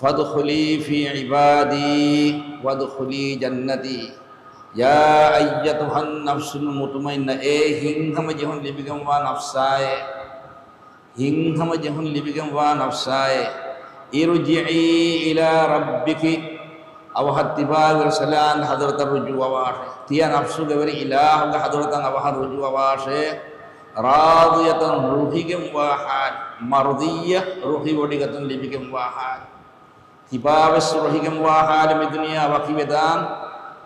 فادخلي في عبادي وادخلي جنتي. يا أيتها النفس المطمئنة، އޭ ހިތްހަމަޖެހުން ލިބިގެންވާ ނަފްސާއޭ، ހިތްހަމަޖެހުން ލިބިގެންވާ ނަފްސާއޭ، ارجعي إلى ربك، އަވަހަށް ތިބާވެރި ސަލާން ޙަޟްރަތަށް ރުޖޫޢަވާށޭ. ތިޔަ ނަފްސުގެ ވެރި އިލާހުގެ ޙަޟްރަތަށް އަވަހަށް ރުޖޫޢަވާށޭ. راضية، ރުހިގެންވާ ޙާލު، مرضية، ރުހިވޮޑިގަތުން ލިބިގެންވާ ޙާލު. ތިބާވެސް ރުހިގެންވާ ޙާލު މި ދުނިޔެއާ ވަކިވެދާން،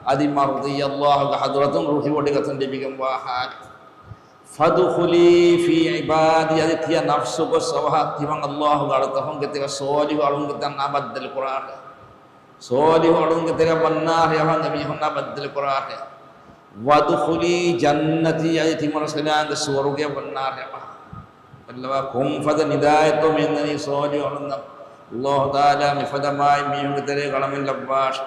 އަދި مرضية، ﷲ ގެ ޙަޟްރަތުން ރުހިވޮޑިގަތުން ލިބިގެންވާ ޙާލު. فادخلي في عبادي، އަދި ތިޔަ ނަފްސު ގޮސް އަވަހަށް ތިމަން ﷲ ގެ އަޅުތަކުންގެ ތެރެއަށް ޞާލިޙު އަޅުންގެ ތަނާ ބައްދަލުކުރާށޭ. ޞާލިޙު އަޅުންގެ ތެރެއަށް ވަންނާށޭ، އަވަހަށް އެމީހުންނާ ބައްދަލުކުރާށޭ. وادخلي جنتي، އަދި ތިމަން ރަސްކަލާނގެ ސުވަރުގެއަށް ވަންނާށޭ އަވަހަށް. ބައްލަވާ ކޮންފަދަ ނިދާއެއްތޯ މިއަންނަނީ ޞާލިޙު އަޅުންނަށް. ﷲ ތަޢާލާ މިފަދަ މާތް މީހުންގެ ތެރޭގަ އަޅަމެން ލައްވާށޭ.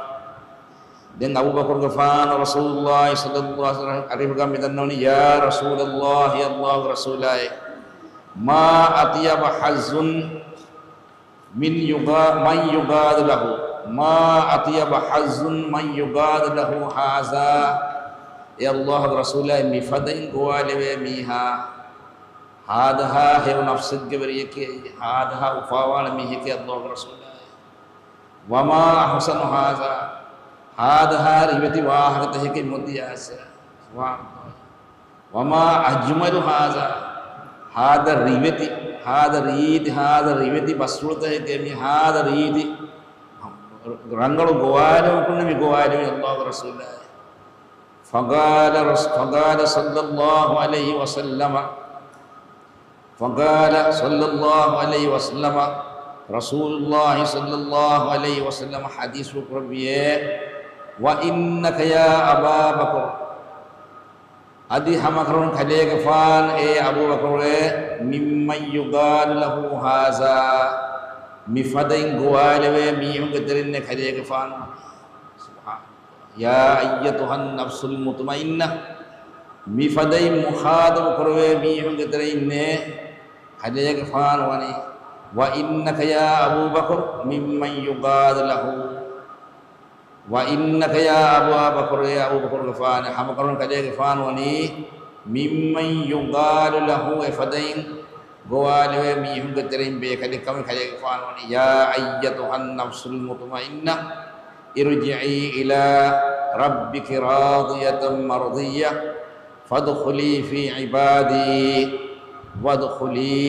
ދެން އަބޫބަކުރުގެފާނު ރަސޫލުﷲ ޞައްލަﷲ ޢަލައިހި ވަސައްލަމަ އަރިހުގަ މިދަންނަވަނީ، يا رسول الله، ﷲ ގެ ރަސޫލާއޭ، ما أطيب حظ من يقا-، من يقال له، ما أطيب حظ من يقال له هذا. އޭ ﷲ ގެ ރަސޫލާއޭ، މިފަދައިން ގޮވާލެވޭ މީހާ، ހާދަހާ ހެޔޮ ނަފްސެއްގެ ވެރިއެކޭ، ހާދަހާ އުފާވާނެ މީހެކޭ ﷲ ގެ ރަސޫލާއޭ. وما أحسن هذا، ހާދަހާ ރިވެތި ވާހަކަތަކެކޭ މިއޮތީ އާއްސަ. ސުބްޙާނަﷲ. وما أجمل هذا، ހާދަ ރިވެތި، ހާދަ ރީތި، ހާދަ ރިވެތި ބަސްފުޅުތަކެކޭ މި ހާދަ ރީތި ރަނގަޅު ގޮވާލެވުން ކުންނަ މި ގޮވާލެވުނީ ﷲ ގެ ރަސޫލާއޭ. فقال رس-، فقال صلى الله عليه وسلم، فقال صلى الله عليه وسلم، ރަސޫލުﷲ ޞައްލަﷲ ޢަލައިހި ވަސައްލަމަ ޙަދީޘް ކުރެއްވިއޭ، وإنك يا أبا بكر، އަދި ހަމަކަށަވަރުން ކަލޭގެފާނު އޭ އަބޫބަކުރޭ، ممن يقال له هذا، މިފަދައިން ގޮވާލެވޭ މީހުންގެ ތެރެއިންނޭ ކަލޭގެފާނު. سبحان الله. يا أيتها النفس المطمئنة، މިފަދައިން މުޚާޠަބު ކުރެވޭ މީހުންގެ ތެރެއިންނޭ ކަލޭގެފާނު ވަނީ. وإنك يا أبا بكر ممن يقال له، وإنك يا أبا بكر، އޭ އަބޫބަކުރުގެފާނޭ، ހަމަކަށަވަރުން ކަލޭގެފާނު ވަނީ، ممن يقال له، އެފަދައިން ގޮވާލެވޭ މީހުންގެ ތެރެއިން ބޭކަލެއްކަމުގެ ކަލޭގެފާނު ވަނީ. يا أيتها النفس المطمئنة ارجعي إلى ربك راضية مرضية فادخلي في عبادي وادخلي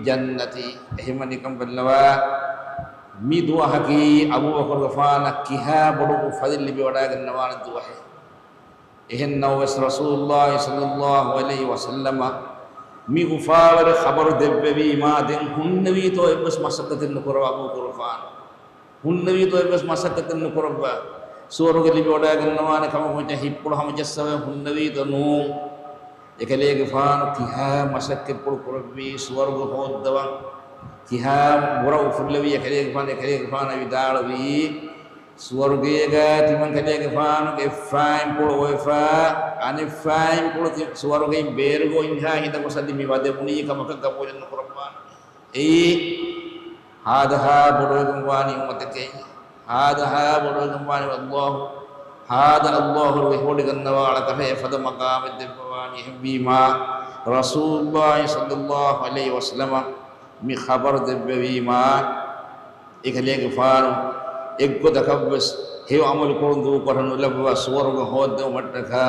جنتي. އެހެންވީމަ ނިކަން ބައްލަވާ، މި ދުވަހަކީ އަބޫބަކުރުގެފާނަށް ކިހާ ބޮޑު އުފަލެއް ލިބިވަޑައިގަންނަވާނެ ދުވަހެއް. އެހެން ނަމަވެސް، ރަސޫލުﷲ ޞައްލަﷲ ޢަލައިހި ވަސައްލަމަ މި އުފާވެރި ޚަބަރު ދެއްވެވީމާ، ދެން ހުންނެވީތޯ އެއްވެސް މަސައްކަތެއް ނުކުރަވާ އަބޫބަކުރުގެފާނު؟ ހުންނެވީތޯ އެއްވެސް މަސައްކަތެއް ނުކުރައްވާ؟ ސުވަރުގެ ލިބިވަޑައިގަންނަވާނެ ކަމަކު މައްޗަށް ހިތްޕުޅު ހަމަޖައްސަވައި ހުންނެވީތޯ؟ ނޫން. އެކަލޭގެފާނު ކިހާ މަސައްކަތްޕުޅު ކުރެއްވީ ސުވަރުގެ ހޯއްދަވަން، ކިހާ ބުރަ އުފުއްލެވީ އެކަލޭގެފާނު، އެކަލޭގެފާނަށް ވިދާޅުވީ، ސުވަރުގޭގަ ތިމަން ކަލޭގެފާނުގެ އެއްފާއިންޕުޅު އޮވެފަ، އަނެއްފާއިންޕުޅު ތި-، ސުވަރުގެއިން ބޭރުގަ އޮތްހާ ހިނދަކު ސައްލި މި ވަދެވުނީ ކަމަކަށް ގަބޫލެއް ނުކުރައްވާނެ. އެއީ ހާދަހާ ބޮޑުވެގެންވާނީ އުއްމަތެކޭ. ހާދަހާ ބޮޑުވެގެންވާނީ އައްލާހު ހާދަ ﷲ ރުހިވޮޑިގަންނަވާ އަޅަކަށް އެފަދަ މަޤާމެއް ދެއްވަވާނީ. އެހެންވީމާ، ރަސޫލުﷲ ޞައްލަﷲ ޢަލައިހި ވަސައްލަމަ މި ޚަބަރު ދެއްވެވީމާ، އެކަލޭގެފާނު އެއްގޮތަކަށްވެސް ހެޔޮ ޢަމަލު ކުރުން ދޫކޮށް ނުލައްވާ ސުވަރުގެ ހޯއްދެވުމަށްޓަކާ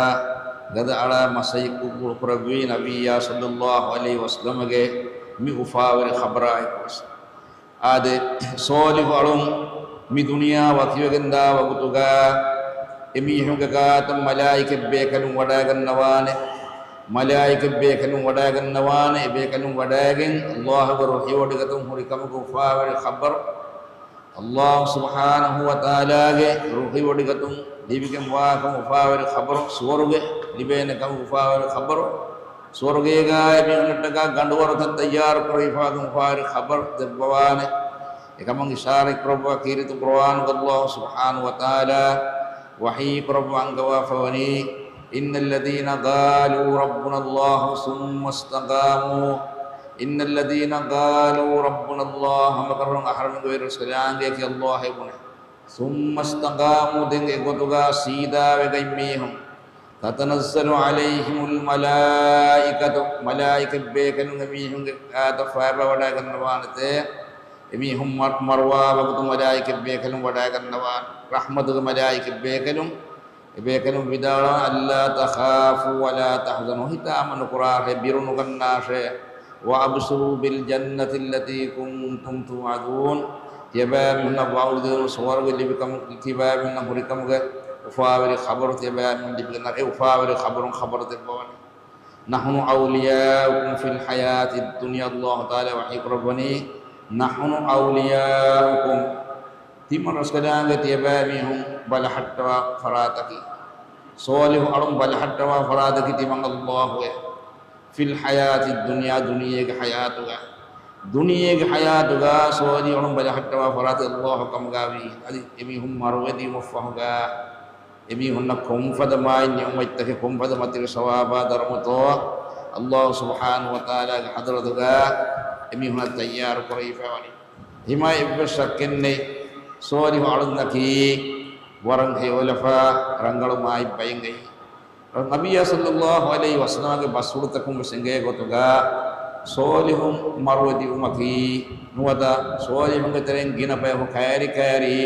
ގަދައަޅާ މަސައްކަތް ކުރައްވީ ނަބިއްޔާ ޞައްލަﷲ ޢަލައިހި ވަސައްލަމަގެ މި އުފާވެރި ޚަބަރާއެކުވެސް. އާދެ، ޞާލިޙު އަޅުން މި ދުނިޔެއަށް ވަކިވެގެންދާ ވަގުތުގަ، އެމީހުންގެ ގާތަށް މަލާއިކަތް ބޭކަލުން ވަޑައިގަންނަވާނެ. މަލާއިކަތް ބޭކަލުން ވަޑައިގަންނަވާނެ. އެ ބޭކަލުން ވަޑައިގެން ﷲ ގެ ރުހިވޮޑިގަތުން ހުރިކަމުގެ އުފާވެރި ޚަބަރު، ﷲ ސުބްޙާނަހޫ ވަތަޢާލާގެ ރުހިވޮޑިގަތުން ލިބިގެންވާކަމުގެ އުފާވެރި ޚަބަރު، ސުވަރުގެ ލިބޭނެ ކަމުގެ އުފާވެރި ޚަބަރު، ސުވަރުގޭގަ އެމީހުންނަށްޓަކާ ގަނޑުވަރުތައް ތައްޔާރު ކުރެވިފާކަމުގެ އުފާވެރި ޚަބަރު ދެއްވަވާނެ. އެކަމަށް އިޝާރަތް ކުރައްވާ ކީރިތި ޤުރުއާނުގަ ﷲ ސުބްޙާނަހޫ ވަތަޢާލާ ވަޙީ ކުރައްވާ އަންގަވާފަވަނީ، إن الذين قالوا ربنا الله ثم استقاموا، إن الذين قالوا ربنا الله، ހަމަކަށަވަރުން އަހަރެމެންގެ ވެރިރަސްކަލާނގެއަކީ ﷲ އޭ ބުނޭ. ثم استقاموا، ދެން އެގޮތުގަ ސީދާވެގަތް މީހުން، تتنزل عليهم الملائكة، މަލާއިކަތް ބޭކަލުން އެމީހުންގެ ގާތަށް ފައިބާ ވަޑައިގަންނަވާނެތޭ. އެމީހުން މަ-، މަރުވާ ވަގުތު މަލާއިކަތް ބޭކަލުން ވަޑައިގަންނަވާނެ. ރަޙްމަތުގެ މަލާއިކަތް ބޭކަލުން، އެ ބޭކަލުން ވިދާޅުވާ، ألا تخافوا ولا تحزنوا، ހިތާމަ ނުކުރާށޭ، ބިރު ނުގަންނާށޭ، وأبشروا بالجنة التي كنتم توعدون، ތިޔަބައިމީހުންނަށް ވަޢުދުދިނުނު ސުވަރުގެ ލިބިކަމު، ތިޔަބައިމީހުންނަށް ހުރިކަމުގެ އުފާވެރި ޚަބަރު ތިޔަބައިމީހުން ލިބިގަންނަ، އެ އުފާވެރި ޚަބަރުން ޚަބަރު ދެއްވަވަނީ. نحن أولياؤكم في الحياة الدنيا، ﷲ ތަޢާލާ ވަޙީ ކުރައްވަނީ، نحن أولياؤكم، ތިމަން ރަސްކަލާނގެ ތިޔަބައިމީހުން ބަލަހައްޓަވާ ފަރާތަކީ، ޞާލިޙު އަޅުން ބަލަހައްޓަވާ ފަރާތަކީ ތިމަން ﷲ އޭ. في الحياة الدنيا، ދުނިޔޭގެ ޙަޔާތުގަ، ދުނިޔޭގެ ޙަޔާތުގަ ޞާލިޙު އަޅުން ބަލަހައްޓަވާ ފަރާތަކީ ﷲ ކަމުގަ ވީ. އަދި އެމީހުން މަރުވެދިޔުމަށްފަހުގަ، އެމީހުންނަށް ކޮންފަދަ މާތް ނިޢުމަތްތަކެއް، ކޮންފަދަ މަތިވެރި ސަވާބާ ދަރުމަތޯ ﷲ ސުބްޙާނަހޫ ވަތަޢާލާގެ ޙަޟްރަތުގަ އެމީހުންނަށް ތައްޔާރު ކުރެވިފައިވަނީ. ހިމާ އެއްވެސް ޝައްކެއް ނެތް، ޞާލިޙު އަޅުންނަކީ ވަރަށް ހެޔޮލަފާ ރަނގަޅު މާތް ބައެއްގައި. ނަބިއްޔާ ޞައްލަﷲ ޢަލައިހި ވަސައްލަމަގެ ބަސްފުޅުތަކުން ވެސް އެނގޭ ގޮތުގަ، ޞާލިޙުން މަރުވެ ދިއުމަކީ ނުވަތަ ޞާލިޙުންގެ ތެރެއިން ގިނަ ބަޔަކު ކައިރި ކައިރި،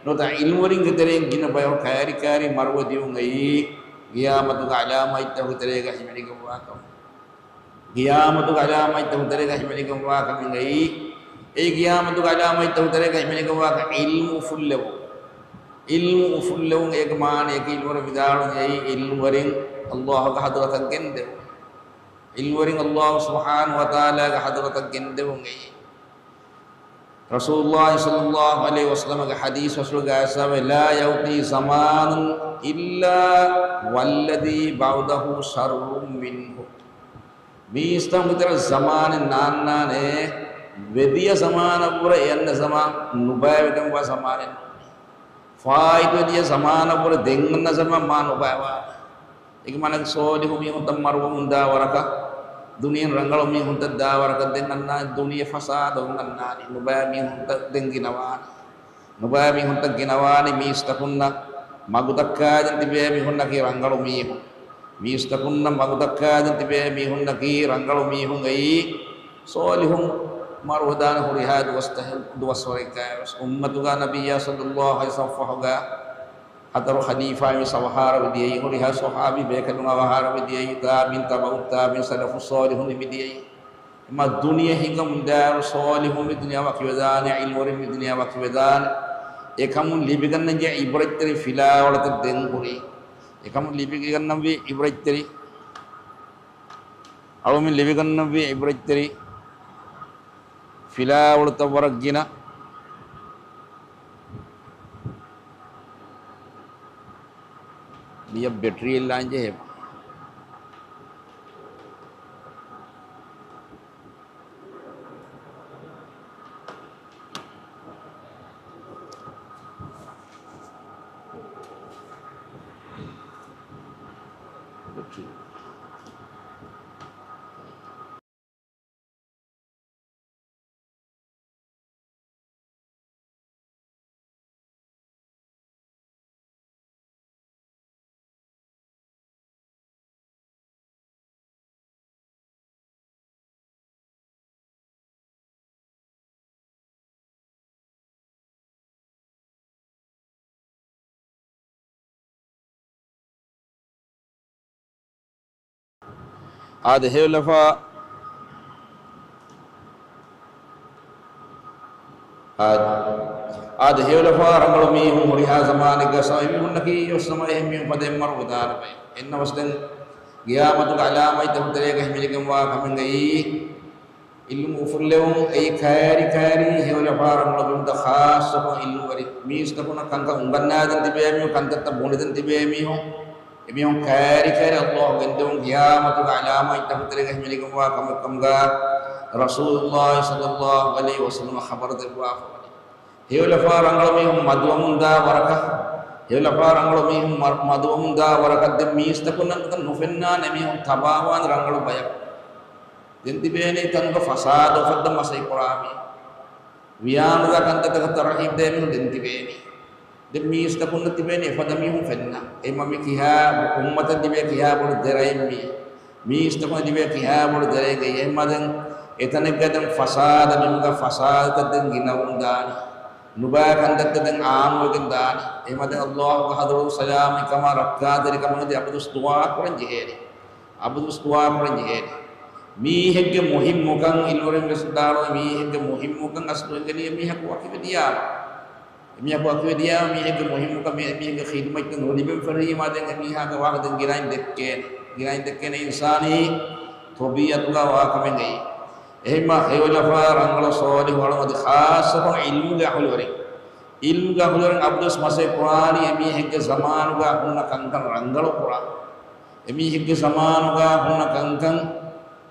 ނުވަތަ ޢިލްމުވެރިންގެ ތެރެއިން ގިނަ ބަޔަކު ކައިރި ކައިރި މަރުވެ ދިއުން އެއީ، ޤިޔާމަތުގެ ޢަލާމާތްތަކުގެ ތެރޭގަ ހިމެނިގެންވާ ކަމެއް. ޤިޔާމަތުގެ ޢަލާމާތްތަކުގެ ތެރޭގަ ހިމެނިގެންވާ ކަމެއް އެއީ، އެ ޤިޔާމަތުގެ ޢަލާމާތްތަކުގެ ތެރޭގަ ހިމެނިގެންވާ ކަމެއް ޢިލްމު އުފުއްލެވުން. ޢިލްމު އުފުއްލެވުން، އޭގެ މާނަޔަކީ ޢިލްމުވެރިން ވިދާޅުވަނީ އެއީ ޢިލްމުވެރިން ﷲ ގެ ޙަޟްރަތަށް ގެންދެވުން. ޢިލްމުވެރިން ﷲ ސުބްޙާނަހޫ ވަތަޢާލާގެ ޙަޟްރަތަށް ގެންދެވުން އެއީ. ރަސޫލުﷲ ޞައްލަﷲ ޢަލައިހި ވަސައްލަމަގެ ޙަދީޘް އަސްލުގަ އައިސާވެ، لا يأتي زمان إلا والذي بعده شر منه. މީސްތަކުން ވިތަރަށް ޒަމާނެއް ނާންނާނެ، ވެދިޔަ ޒަމާނަށްވުރެ އެ އަންނަ ޒަމާން ނުބައިވެގެންވާ ޒަމާނެއް ނޫން. ފާއިތުވެދިޔަ ޒަމާނަށްވުރެ ދެން އަންނަ ޒަމާން މާ ނުބައިވާނެ. އޭގެ މާނަ ޞާލިޙު މީހުންތައް މަރުވަމުން ދާ ވަރަކަށް، ދުނިޔެން ރަނގަޅު މީހުންތައް ދާ ވަރަކަށް ދެން އަންނާނެ، ދުނިޔެ ފަސާދަވުން އަންނާނެ، ނުބައި މީހުންތައް ދެން ގިނަވާނެ. ނުބައި މީހުންތައް ގިނަވާނެ، މީސްތަކުންނަށް މަގުދައްކާދޭން ތިބޭ މީހުންނަކީ ރަނގަޅު މީހުން. މީސްތަކުންނަށް މަގުދައްކާދޭން ތިބޭ މީހުންނަކީ ރަނގަޅު މީހުން އެއީ، ޞާލިޙުން މަރުވެދާނެ ހުރިހާ ދުވަސްތައް، ދުވަސްވަރެއްގައިވެސް. އުއްމަތުގަ ނަބިއްޔާ ޞައްލަﷲ ޢަލައިހި ވަސައްލަމަ ފަހުގަ ހަތަރު ޚަލީފާއިން ވެސް އަވަހާރަވެ ދިޔައީ، ހުރިހާ ޞަޙާބީ ބޭކަލުން އަވަހާރަވެ ދިޔައީ، ތާބިޢީން، ތަބަޢުއް ތާބިޢީން، ސަލަފުއް ޞާލިޙުން ނިމިދިޔައީ. އެމާ ދުނިޔެ ހިނގަމުންދާއިރު ޞާލިޙުން މި ދުނިޔެއާ ވަކިވެދާނެ، ޢިލްމުވެރިން މި ދުނިޔެއާ ވަކިވެދާނެ. އެކަމުން ލިބިގަންނަންޖެހޭ ޢިބްރަތްތެރި ފިލާވަޅުތައް ދެން ހުރީ. އެކަމުން ލިބިގަންނަންވީ ޢިބްރަތްތެރި، އަޅުމެން ލިބިގަންނަންވީ ޢިބްރަތްތެރި ފިލާވަޅުތައް ވަރަށް ގިނަ. މިއަށް ބެޓްރީއެއް ލާން ޖެހޭ. އާދެ، ހެޔޮލަފާ، އާދެ، އާދެ، ހެޔޮލަފާ ރަނގަޅު މީހުން ހުރިހާ ޒަމާނެއްގަ ސަމަ އެމީހުންނަކީ އޮއްސަމަ އެހެން މީހުން ފަދަ އެއްމަރު ވެދާނެ ބައެއް. އެންނަވަސް ދެން ގިޔާމަތުގެ އަލާމަތްތަކުގެ ތެރޭގަ ހިމެނިގެންވާ ކަމެއްގައި ޢިލްމު އުފުއްލެވުން އެއީ ކައިރި ކައިރި ހެޔޮލަފާ ރަނގަޅު ބިމުގަ ޚާއްޞަކޮށް ޢިލްމުވެރި މީސްތަކުންނަށް ކަންކަން އުނގަންނާދޭން ތިބޭ މީހުން، ކަންތައްތައް ބުނެދޭން ތިބޭ މީހުން، އެމީހުން ކައިރި ކައިރި ﷲ ގެންދެވުން ގިޔާމަތުގެ ޢަލާމަތްތަކުގެ ތެރޭގަ ހިމެނިގެންވާ ކަމެއް ކަމުގަ ރަސޫލުﷲ ޞައްލަﷲ ޢަލައިހި ވަސައްލަމަ ޚަބަރު ދެއްވާފަވަނީ. ހެޔޮލަފާ ރަނގަޅު މީހުން މަދުވަމުންދާ ވަރަކަށް، ހެޔޮލަފާ ރަނގަޅު މީހުން މަ-، މަދުވަމުންދާ ވަރަކަށް ދެން މީސްތަކުންނަށް ނުފެންނާނެ އެމީހުން ތަބާވާނެ ރަނގަޅު ބަޔަކު. ދެން ތިބޭނީ ތަނުގަ ފަސާދަ އުފައްދަން މަސައްކަތް ކުރާ މީހުން. ވިޔާނުދާ ކަންތައްތަކަށް ތަރުހީބު ދޭ މީހުން ދެން ތިބޭނީ. ދެން މީސްތަކުންނަށް ތިބޭނީ އެފަދަ މީހުން ފެންނަ. އެހެންވީމަ މި ކިހާ އުއްމަތަށް ލިބޭ ކިހާ ބޮޑު ދެރައެއް މީ. މީސްތަކުން ލިބޭ ކިހާ ބޮޑު ދެރައެއް. އެހެންވީމަ ދެން އެތަނެއްގަ ދެން ފަސާދަ ބިމުގަ ފަސާދަތައް ދެން ގިނަވަމުން ދާނީ. ނުބައި ކަންތައްތައް ދެން އާންމުވެގެން ދާނީ. އެހެންވީމަ ދެން ﷲގެ ޙަޟްރަތު ސަލާމަތްކަމާ ރައްކާތެރިކަމުގަ އަބަދުވެސް ދުޢާ ކުރަން ޖެހޭނީ. އަބަދުވެސް ދުޢާ ކުރަން ޖެހޭނެ. މީހެއްގެ މުހިންމުކަން އިލްމުވެރިން ވެސް ވިދާޅުވޭ، މީހެއްގެ މުހިންމުކަން އަސްލު އެނގެނީ އެމީހަކު ވަކިވެ ދިޔާމަ. އެމީހަކު ވަކިވެ ދިޔާމަ މީހެއްގެ މުހިންމުކަން މި-، އެމީހެއްގެ ޚިދުމަތްތައް ނުލިބެން ފެށީމާ ދެން އެމީހާގެ ވާހަކަ ދެން ގިނައިން ދެއްކޭނެ. ގިނައިން ދެއްކޭނެ އިންސާނީ ޠަބީޢަތުގަ ވާ ކަމެއް އެއީ. އެހެންވީމަ ހެޔޮލަފާ ރަނގަޅު ޞާލިޙު އަޅުން އަދި ޚާއްޞަކޮށް ޢިލްމުގެ އަހުލުވެރިން. ޢިލްމުގެ އަހުލުވެރިން އަބަދުވެސް މަސައްކަތް ކުރާނީ އެމީހެއްގެ ޒަމާނުގަ ހުންނަ ކަންކަން ރަނގަޅު ކުރާ. އެމީހެއްގެ ޒަމާނުގަ ހުންނަ ކަންކަން،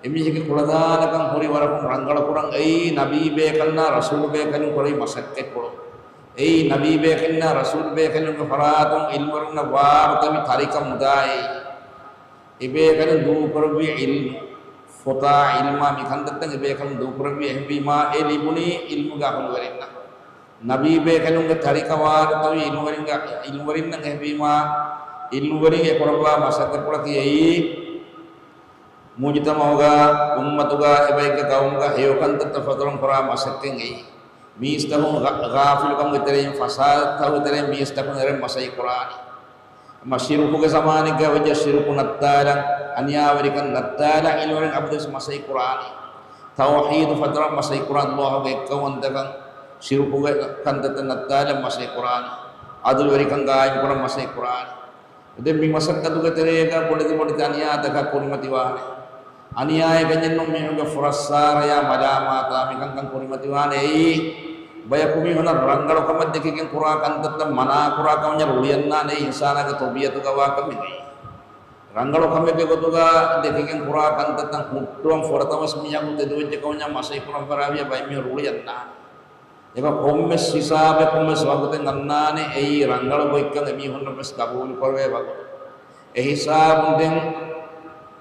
އެމީހެއްގެ ކުޅަދާނަކަން ހުރި ވަރަކުން ރަނގަޅުކުރަން އެއީ ނަބީ ބޭކަލުންނާ ރަސޫލު ބޭކަލުން ކުރެވި މަސައްކަތްކޮޅު. އެއީ ނަބީ ބޭކަލުންނާ ރަސޫލު ބޭކަލުންގެ ފަރާތުން ޢިލްމުވެރިންނަށް ވާރުތަވި ތަރިކަ މުދާ އެއީ. އެބޭކަލުން ދޫކުރެއްވި ޢިލްމު، ފޮތާ ޢިލްމާ މި ކަންތައްތައް އެބޭކަލުން ދޫކުރެއްވި އެހެންވީމާ އެ ލިބުނީ ޢިލްމުގެ އަހުލުވެރިންނަށް. ނަބީ ބޭކަލުންގެ ތަރިކަ ވާރުތަވި ޢިލްމުވެރިންގެ، ޢިލްމުވެރިންނަށް އެހެންވީމާ، ޢިލްމުވެރިން އެ ކުރައްވާ މަސައްކަތްޕުޅަކީ އެއީ، މުޖުތަމަޢުގަ، އުއްމަތުގަ، އެބައެއްގެ ޤައުމުގަ ހެޔޮކަންތައްތައް ފަތުރަން ކުރާ މަސައްކަތް އެއީ. މީސްތަކުން ޣާ-، ޣާފިލުކަމުގެ ތެރެއިން، ފަސާދަތަކުގެ ތެރެއިން މީސްތަކުން އެރެން މަސައްކަތް ކުރާނީ. އެމަ ޝިރުކުގެ ޒަމާނެއްގަ ވެއްޖެ ޝިރުކު ނައްތާލަން، އަނިޔާވެރިކަން ނައްތާލަން ޢިލްމުވެރިން އަބަދުވެސް މަސައްކަތް ކުރާނީ. ތައުޙީދު ފަތުރަން މަސައްކަތް ކުރާނީ، ﷲގެ އެއްކައުވަންތަކަން، ޝިރުކުގެ ކަންތައްތައް ނައްތާލަން މަސައްކަތް ކުރާނީ. ޢަދުލުވެރިކަން ޤާއިމްކުރަން މަސައްކަތް ކުރާނީ. ދެން މި މަސައްކަތުގެ ތެރޭގަ ބޮޑެތި ބޮޑެތި އަނިޔާތަކަށް ކުރިމަތިވާނެ. އަނިޔާއެއް ގެންނެއްނު މީހުންގެ ފުރައްސާރަޔާ މަލާމާތާ މިކަންކަން ކުރިމަތިވާނެ. އެއީ ބަޔަކު މީހުންނަށް ރަނގަޅު ކަމެއް ދެކިގެން ކުރާ ކަންތައްތައް މަނާ ކުރާ ކަމަށް ރުޅިއަންނާނެ. އިންސާނާގެ ޠަބީޢަތުގަ ވާ ކަމެއް. ރަނގަޅު ކަމެއްގެ ގޮތުގަ ދެކިގެން ކުރާ ކަންތައްތައް ހުއްޓުވަން ފުރަތަމަސް މީހަކު ތެދުވެއްޖެ ކަމަށް މަސައްކަތް ކުރަން ފަރާވިޔަ ބައެއް މީހުން ރުޅިއަންނާނެ. އެބަ ކޮންމެސް ހިސާބެއް ކޮންމެސް ވަގުތެއް އަންނާނެ އެއީ ރަނގަޅު ގޮތްކަން އެމީހުންނަށް ވެސް ގަބޫލު ކުރެވޭ ވަގުތު. އެ ހިސާބުން ދެން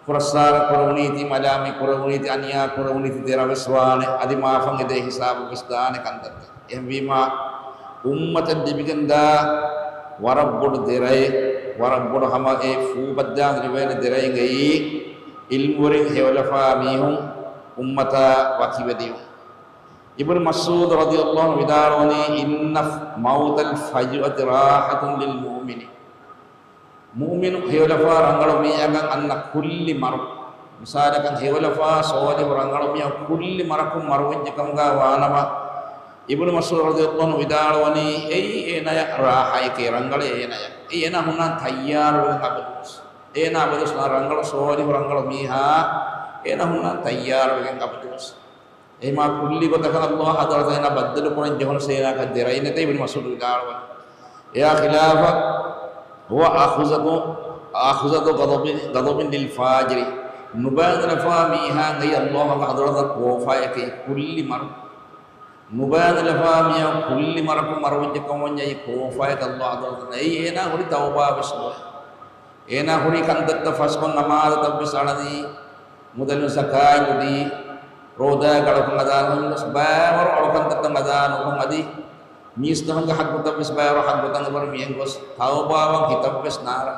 ފުރައްސާރަ ކުރެވުނީތީ، މަލާމަތް ކުރެވުނީތީ، އަނިޔާ ކުރެވުނީތީ، ދެރަވެސް ވާނެ. އަދި މާފަން އެދޭ ހިސާބަށް ވެސް ދާނެ ކަންތައްތައް. އެހެންވީމާ، އުއްމަތަށް ލިބިގެންދާ ވަރަށް ބޮޑު ދެރައެއް، ވަރަށް ބޮޑު ހަމަ އެ ފޫބައްދާން ލިބޭނެ ދެރައެއް އެއީ، ޢިލްމުވެރިން ހެޔޮލަފާ މީހުން އުއްމަތާ ވަކިވެދިޔުން. އިބްނު މަސްޢޫދު ރަޟިޔަﷲ ޢަންހު ވިދާޅުވަނީ، إن موت الفجأة راحة للمؤمن. މުއުމިނު ހެޔޮލަފާ ރަނގަޅު މީހަކަށް އަންނަ ކުއްލި މަރު، މިސާލަކަށް ހެޔޮލަފާ ޞާލިޙު ރަނގަޅު މީހަކު ކުއްލި މަރަކުން މަރުވެއްޖެ ކަމުގަ ވާނަމަ، އިބްނު މަސްޢޫދު ރަޟިޔަﷲ ޢަންހު ވިދާޅުވަނީ، އެއީ އޭނަޔަށް ރާޙަތެކޭ، ރަނގަޅޭ އޭނަޔަށް. އެއީ އޭނަ ހުންނަން ތައްޔާރުވެގެން އަބަދުވެސް. އޭނަ އަބަދުވެސް ރަނގަޅު ޞާލިޙު ރަނގަޅު މީހާ، އޭނަ ހުންނަން ތައްޔާރުވެގެން އަބަދުވެސް. އެހެންވީމާ ކުއްލި ގޮތަކަށް ﷲ ޙަޟްރަތަށް އޭނަ ބައްދަލު ކުރަން ޖެހުނު ސޭނާކަށް ދެރައިނެތޭ އިބްނު މަސްޢޫދު ވިދާޅުވަނީ. އެއާ ޚިލާފަށް، هو أخذة، أخذة غضب، غضب للفاجر. ނުބައިނަލަފާ މީހާ އެއީ ﷲ ގެ ޙަޟްރަތަށް ކޯފާއެކޭ ކުއްލި މަރު. ނުބައިނަލަފާ މީހާ ކުއްލި މަރަކުން މަރުވެއްޖެ ކަމަށް ވަންޏާ އެއީ ކޯފާއެކޭ ﷲ ޙަޟްރަތަށް. އެއީ އޭނާ ހުރި ތައުބާވެސް ނުވޭ. އޭނާ ހުރި ކަންތައްތައް ފަސްކޮށް ނަމާދަތައްވެސް އަޅަނީ، މުދަލުން ޒަކާތް ނުދީ، ރޯދަ ގަޅުކަން އަދާ ނުކޮށް ބައިވަރު އަޅުކަންތައްތައް އަދާ ނުކޮށް އަދި މީސްތަކުންގެ ޙައްޤުތައްވެސް ބައިވަރު ޙައްޤުތައް އެބަރު މިއެނގޮސް ތައުބާވަން ހިތަށްވެސް ނާރާ.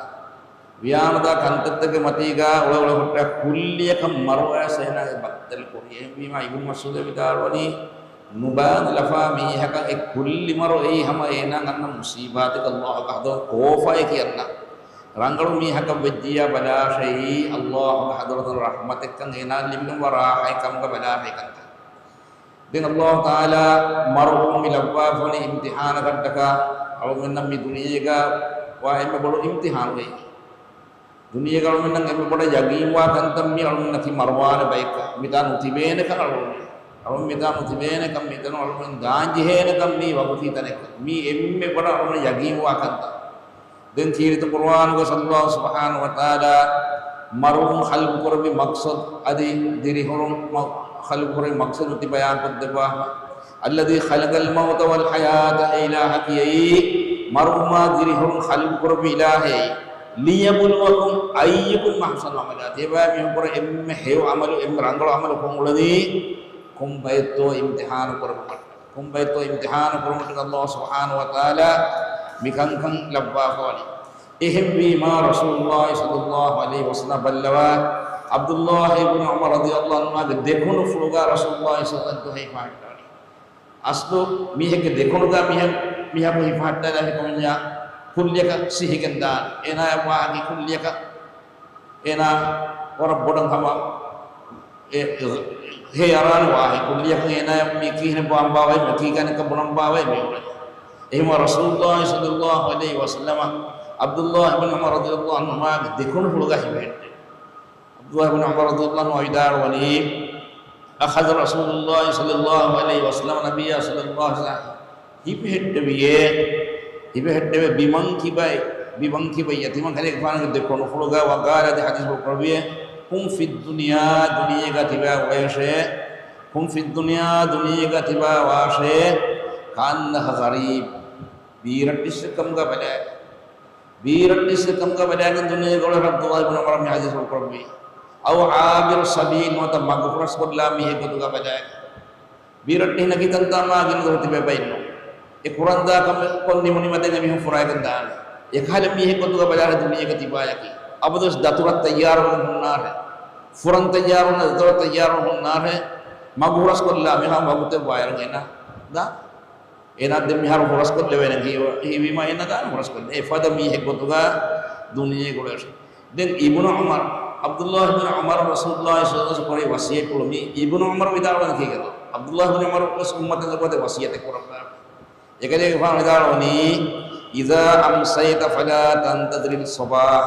ވިޔާނުދާ ކަންތައްތަކެއް މަތީގަ އުޅެ އުޅެ ހުއްޓާ ކުއްލިއަކަށް މަރުވާ ސޭނާ ބައްދަލު ކުރި. އެހެންވީމާ އިބްނު މަސްޢޫދު ވިދާޅުވަނީ ނުބައިނަލަފާ މީހަކަށް އެ ކުއްލި މަރު އެއީ ހަމަ އޭނާ އަންނަ މުޞީބާތެކޭ ﷲ ގެ ޙަޟްރަތަށް ކޯފާއެކޭ އަންނަ. ރަނގަޅު މީހަކަށް ވެއްޖިއްޔާ ބަލާށޭ، އައްލާހުގެ ޙަޟްރަތުން ރަޙްމަތެއްކަން އޭނާ ލިބިގެން ވާ ރާޙަތްކަމުގަ ބަލާށޭ ކަންތައް. ދެން އައްލާހު ތަޢާލާ މަރުވުން މި ލައްވާފަވަނީ އިމްތިޙާނަކަށްޓަކާ. އަޅުމެންނަށް މި ދުނިޔޭގަ ވާ އެންމެ ބޮޑު އިމްތިޙާނުގައި. ދުނިޔޭގަ އަޅުމެންނަށް އެންމެ ބޮޑަށް ޔަގީންވާ ކަންތައް މީ އަޅުމެންނަކީ މަރުވާނެ ބައެއްކަން، މިތާ ނުތިބޭނެކަން އަޅުމެން. އަޅުމެން މިތާ ނުތިބޭނެކަން، މިތަނުން އަޅުމެން ދާންޖެހޭނެކަން މީ ވަގުތީ ތަނެއްކަން. މީ އެންމެ ބޮޑަށް އަޅުމެން ޔަގީންވާ ކަންތައް. ދެން ކީރިތި ޤުރުއާނުގަ އައްލާހު ސުބްޙާނަހޫ ވަތަޢާލާ މަރުވުން ޚަލްޤު ކުރެއްވި މަޤްޞަދު އަދި ދިރިހުރުން މަ-، ޚަލްޤު ކުރެއްވި މަޤްޞަދު ތި ބަޔާންކޮށްދެއްވާ. الذي خلق الموت والحياة، އެ އިލާހަކީ އެއީ މަރުވުމާ ދިރިހުރުން ޚަލްޤު ކުރެއްވި އިލާހެއް. ليبلوكم أيكم أحسن عملا، ތިޔަބައިމީހުން ކުރާ އެންމެ ހެޔޮ ޢަމަލު، އެންމެ ރަނގަޅު ޢަމަލު ކޮން އުޅެނީ؟ ކޮން ބައެއްތޯ އިމްތިޙާނު ކުރެއްވުމަށް. ކޮން ބައެއްތޯ އިމްތިޙާނު ކުރުމަށް އައްލާހު ސުބްޙާނަހޫ ވަތަޢާލާ މިކަންކަން ލައްވާފަވަނީ. އެހެންވީމާ، ރަސޫލުއްލާހި ޞައްލައްލާހު ޢަލައިހި ވަސައްލަމަ ބައްލަވާ، ޢަބްދުއްލާހި އިބްނު ޢުމަރު ރަޟިޔައްލާހު ޢަންހުމާގެ ދެކުނުފުޅުގަ ރަސޫލުއްލާހި ޞައްލައްލާހު ޢަލައިހި ވަސައްލަމަ ދުވަހެއް ހިފަހައްޓަވަނީ. އަސްލު މީހެއްގެ ދެކުނުގަ މީހަކު، މީހަކު ހިފަހައްޓާލާފި ކަމަށް ކުއްލިއަކަށް ސިހިގެން ދާނެ. އޭނާއަށް ވާހަކަ ކުއްލިއަކަށް އޭނާ ވަރަށް ބޮޑަށް ހަމަ އެ ހޭ އަރާނެ ވާހަކަ ކުއްލިއަކަށް އޭނާއަށް މީ ކީހިނެއް ބާން ބާވައި، މީ ކީކަނެއްކަ ބުނަން ބާވައި މި އުޅެނީ. އެހެންވީމާ ރަސޫލުއްލާހި ޞައްލައްލާހު ޢަލައިހި ވަސައްލަމަ ޢަބްދުއްލާހި ބިން ޢުމަރު ރަޟިޔައްލާހު ޢަންހުމާގެ ދެކުނުފުޅުގަ ހިފެހެއްޓެވި. ޢަބްދުއްލާހި ބިން ޢުމަރު ރަޟިޔައްލާހު ޢަންހުމާ ވިދާޅުވަނީ، أخذ رسول الله صلى الله عليه وسلم، ނަބިއްޔާ ޞައްލައްލާހު ޢަލައިހި ވަސައްލަމަ ހިފެހެއްޓެވިއޭ، ހިފެހެއްޓެވޭ، بمنكبي، بمنكبي، ތިމަން ކަލޭގެފާނުގެ ދެ ކޮނުފުޅުގަ، وقال، އަދި ޙަދީޘްފުޅު ކުރެއްވިއޭ، قم في الدنيا، ދުނިޔޭގަ ތިބާ އުޅޭށޭ، قم في الدنيا، ދުނިޔޭގަ ތިބާ ވާށޭ، كأنك غريب، ބީރައްޓިއްސެއްކަމުގަ ބަލާ. ބީރައްޓިއްސެއްކަމުގަ ބަލާގެން ދުނިޔޭގަ އުޅޭށޭ، ޢަބްދުއްލާހި ބިން ޢުމަރު މި ޙަދީޘްފުޅު ކުރެއްވީ. أو عابر سبيل، ނުވަތަ މަގު ހުރަސްކޮށްލާ މީހެއް ގޮތުގަ ބަލާގެން. ބީރައްޓިހިނަކީ ތަންތާ މާ ގިނަ ދުވަހު ތިބޭ ބައެއްނޫން. އެ ކުރަންދާ ކަމެއް ކޮށް ނިމުނިމަ ދެން އެމީހުން ފުރާގެން ދާނެ. އެކަހަލަ މީހެއް ގޮތުގަ ބަލާށޭ ދުނިޔޭގަ ތިބާޔަކީ. އަބަދުވެސް ދަތުރަށް ތައްޔާރުވެގެން ހުންނާށޭ. ފުރަން ތައްޔާރުވުން، ދަތުރަށް ތައްޔާރުވެގެން ހުންނާށޭ. މަގު ހުރަސްކޮށްލާ މިހާ ވަގުތެއް ވާއިރު އޭނާ ދާ. އޭނާ ދެން މިހާރު ހުރަސްކޮށްލެވޭނެ ހީވަ-، ހީވީމަ އޭނާ ދާނެ ހުރަސްކޮށްލަން. އެފަދަ މީހެއް ގޮތުގަ ދުނިޔޭގަ އުޅޭށޭ. ދެން އިބްނު ޢުމަރު، ޢަބްދުއްލާހި ބިން ޢުމަރު ރަސޫލުއްލާހި ޞައްލައްލާހު ޢަލައިހި ވަސައްލަމަ ކުރެއްވި ވަޞިއްޔަތްޕުޅު މީ އިބްނު ޢުމަރު ވިދާޅުވަނީ ކީކޭތޯ؟ ޢަބްދުއްލާހި ބިން ޢުމަރު ވެސް އުއްމަތުގެ ގޮތެއް ވަޞިއްޔަތެއް ކުރައްވާފަ. އެކަލޭގެފާނު ވިދާޅުވަނީ، إذا أمسيت فلا تنتظر الصباح.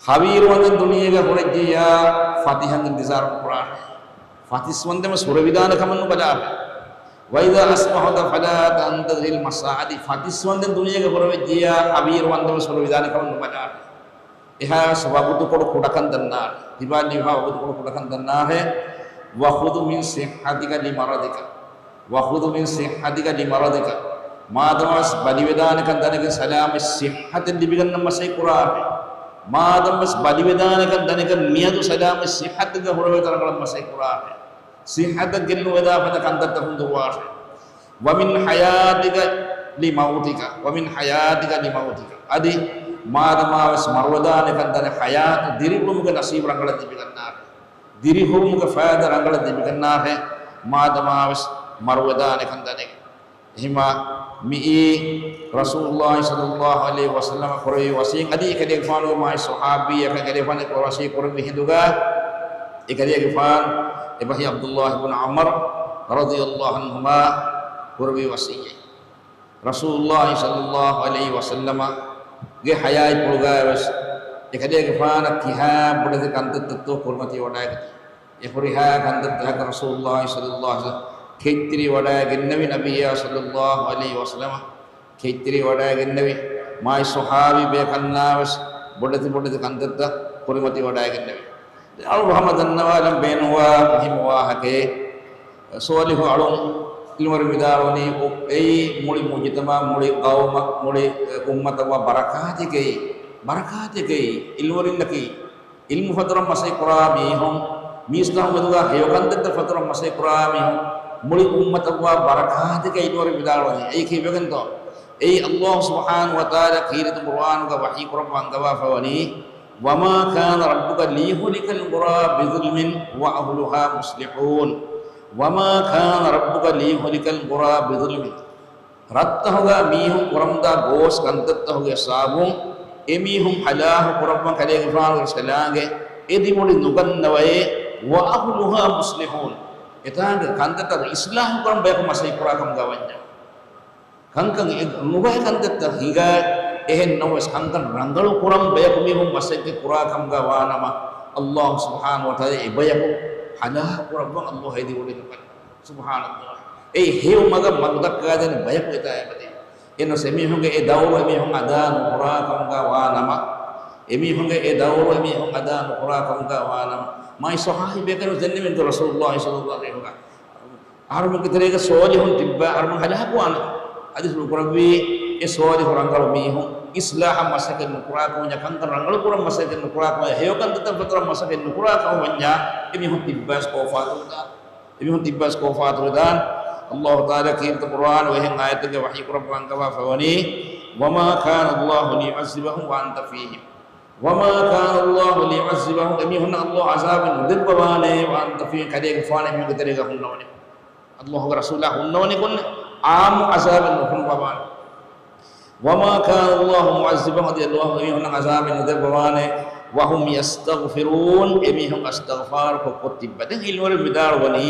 ހަވީރުވަންދެން ދުނިޔޭގަ ހުރެއްޖިއްޔާ ފަތިހަށް އިންތިޒާރު ނުކުރާށޭ. ފަތިސްވަންދެން ވެސް ހުރެވިދާނެ ކަމެއް ނުބަލާށޭ. وإذا أصبحت فلا تنتظر المساء، އަދި ފަތިސްވަންދެން ދުނިޔޭގަ ހުރެވިއްޖިއްޔާ ހަވީރުވަންދެން ވެސް ހުރެވިދާނެ ކަމެއް ނުބަލާށޭ. އެހާވެސް ވަގުތުކޮޅު ކުޑަކަން ދަންނާށޭ. ތިބާ ލިބިފާ ވަގުތުކޮޅު ކުޑަކަން ދަންނާށޭ. وخذ من صحتك لمرضك. وخذ من صحتك لمرضك. މާދަމާވެސް ބަލިވެދާނެކަން ދަނެގެން ސަލާމަތް ޞިއްޙަތެއް ލިބިގަންނަން މަސައްކަތް ކުރާށޭ. މާދަމާވެސް ބަލިވެދާނެކަން ދަނެގަން މިއަދު ސަލާމަތް ޞިއްޙަތެއްގަ ހުރެވޭތޯ ރަނގަޅަށް މަސައްކަތް ކުރާށޭ. ޞިއްޙަތަށް ގެއްލުން ވެދާ ފަދަ ކަންތައްތައް ހުންދުރުވާށޭ. ومن حياتك لموتك، ومن حياتك لموتك. އަދި މާދަމާވެސް މަރުވެދާނެކަން ދަނެ ޙަޔާތު ދިރިއުޅުމުގެ ނަސީބު ރަނގަޅަށް ލިބިގަންނާށޭ. ދިރިހުރުމުގެ ފައިދާ ރަނގަޅަށް ލިބިގަންނާށޭ، މާދަމާވެސް މަރުވެދާނެކަން ދަނެގެން. އެހެންވީމާ، މިއީ ރަސޫލުއްލާހި ޞައްލައްލާހު ޢަލައިހި ވަސައްލަމަ ކުރެއްވި ވަޞިއްޔަތް. އަދި އެކަލޭގެފާނުގެ މާތް ޞަޙާބީއަކަށް އެކަލޭގެފާނު ވަޞިއްޔަތް ކުރެއްވި ހިނދުގަ، އެކަލޭގެފާނު އެބަހީ ޢަބްދުއްލާހި ބިން ޢުމަރު ރަޟިޔައްލާހު ޢަންހުމާ ކުރެއްވި ވަޞިއްޔަތް. ރަސޫލުއްލާހި ޞައްލައްލާހު ޢަލައިހި ވަސައްލަމަގެ ޙަޔާތްޕުޅުގައިވެސް އެކަލޭގެފާނަށް ކިހާ ބޮޑެތި ކަންތައްތައްތޯ ކުރިމަތިވެވަޑައިގަތީ. އެ ހުރިހާ ކަންތައްތަކަކަށް ރަސޫލުއްލާހި ޞައްލައްލާހު ޢަލައިހި ވަސައްލަމަ ކެތްތެރިވެވަޑައިގެންނެވި. ނަބިއްޔާ ޞައްލައްލާހު ޢަލައިހި ވަސައްލަމަ ކެތްތެރިވެވަޑައިގެންނެވި. މާތް ޞަޙާބީ ބޭކަލުންނާވެސް ބޮޑެތި ބޮޑެތި ކަންތައްތައް ކުރިމަތިވެވަޑައިގެންނެވި. އަޅު ހަމަ ދަންނަވާލަން ބޭނުންވާ މުހިއްމު ވާހަކައެއް. ޞާލިޙު އަޅުން ޢިލްމުވެރިން ވިދާޅުވަނީ، އެއީ މުޅި މުޖުތަމަޢަށް، މުޅި ޤައުމަށް، މުޅި އުއްމަތަށްވާ ބަރަކާތެކޭ، ބަރަކާތެކޭ. ޢިލްމުވެރިންނަކީ، ޢިލްމު ފަތުރަށް މަސައްކަތް ކުރާ މީހުން، މީސްތަކުން މެދުގަ ހެޔޮކަންތައްތައް ފަތުރަށް މަސައްކަތް ކުރާ މީހުން، މުޅި އުއްމަތަށްވާ ބަރަކާތެކޭ ޢިލްމުވެރިން ވިދާޅުވަނީ. އެއީ ކީއްވެގެންތޯ؟ އެއީ އައްލާހު ސުބްޙާނަހޫ ވަތަޢާލާ ކީރިތި ޤުރުއާނުގަ ވަޙީ ކުރައްވާ އަންގަވާފަވަނީ، وما كان ربك ليهلك القرى بظلم وأهلها مصلحون. وما كان ربك ليهلك القرى بظلم. ރަށްތަހުގަ މީހުން ކުރަމުންދާ ގޯސް ކަންތައްތަހުގެ ސަބަބުން އެމީހުން ހަލާކު ކުރައްވަން ކަލޭގެފާނުގެ ސަލާގެ އެދިމުޑި ނުގަންނަވައޭ، ވައަހުލުހާ މުސްލިހޫން. އެތާނގެ ކަންތައްތައް އިސްލާހު ކުރަން ބަޔަކު މަސައްކަތް ކުރާ ކަމުގަ ވަންޏާ. ކަންކަން އެ ނުބައި ކަންތައްތައް ހިނގާ، އެހެން ނަމަވެސް ކަންކަން ރަނގަޅު ކުރަން ބަޔަކު މީހުން މަސައްކަތް ކުރާ ކަމުގަ ވާނަމަ، ﷲ ސުބްޙާނަހޫ ވަތަޢާލާ އެ ބަޔަކު ހަލާކު ކުރައްވަން ﷲ އެދިމުޑި ނުގަންނަވަ. ސުބްޙާނަﷲ. އެ ހެޔޮ މަގަށް މަގު ދައްކާދޭނެ ބަޔަކު އެތާ އެބަދޭ. އެންނަސް އެމީހުންގެ އެ ދައުރު އެމީހުން އަދާ ނުކުރާ ކަމުގަ ވާނަމަ، އެމީހުންގެ އެ ދައުރު އެމީހުން އަދާ ނުކުރާ ކަމުގަ ވާނަމަ، މާތް ޞަޙާބީ ބޭކަލުން ދެންނެވިންތޯ ރަސޫލުﷲ ޞައްލަﷲ ޢަލައިހި ވަސައްލަމަ އަހަރުމެންގެ ތެރޭގަ ޞާލިޙުން ތިއްބާ އަހަރުމެން ހަލާކުވާނެ. ޙަދީޘްފުޅު ކުރެއްވީ، އެ ޞާލިޙު ރަނގަޅު މީހުން އިޞްލާޙަށް މަސައްކަތް ނުކުރާ ކަމަށް، ކަންކަން ރަނގަޅު ކުރަން މަސައްކަތް ނުކުރާ ކަމަށް، ހެޔޮ ކަންތައްތައް ފަތުރަން މަސައްކަތް ނުކުރާ ކަމަށް ވަންޏާ، އެމީހުން ތިއްބާސް ކޯފާތުވެދާނެ. އެމީހުން ތިއްބާސް ކޯފާތުވެދާނެ. ﷲ ތަޢާލާ ކީރިތި ޤުރުއާން އެހެން އާޔަތެއްގަ ވަޙީ ކުރައްވާ އަންގަވާފަ ވަނީ، وما كان الله ليعذبهم وأنت فيهم. وما كان الله ليعذبهم، އެމީހުންނަށް ﷲ ޢަޒާބެއް ނުދެއްވަވާނެ، وأنت فيهم، ކަލޭގެފާނު އެމީހުންގެ ތެރޭގަ ހުންނަވަނީ. ﷲގެ ރަސޫލާ ހުންނަވަނީ ކޮންމެ ޢާއްމު ޢަޒާބެއް ނުފޮނުއްވަވާނެ. وما كان الله معذبهم، އަދި ﷲ އެމީހުންނަށް ޢަޒާބެއް ނުދެއްވަވާނެ، وهم يستغفرون، އެމީހުން އިސްތިޣްފާރު ކޮށްކޮށް ތިއްބަދެން ޢިލްމުވެރިން ވިދާޅުވަނީ،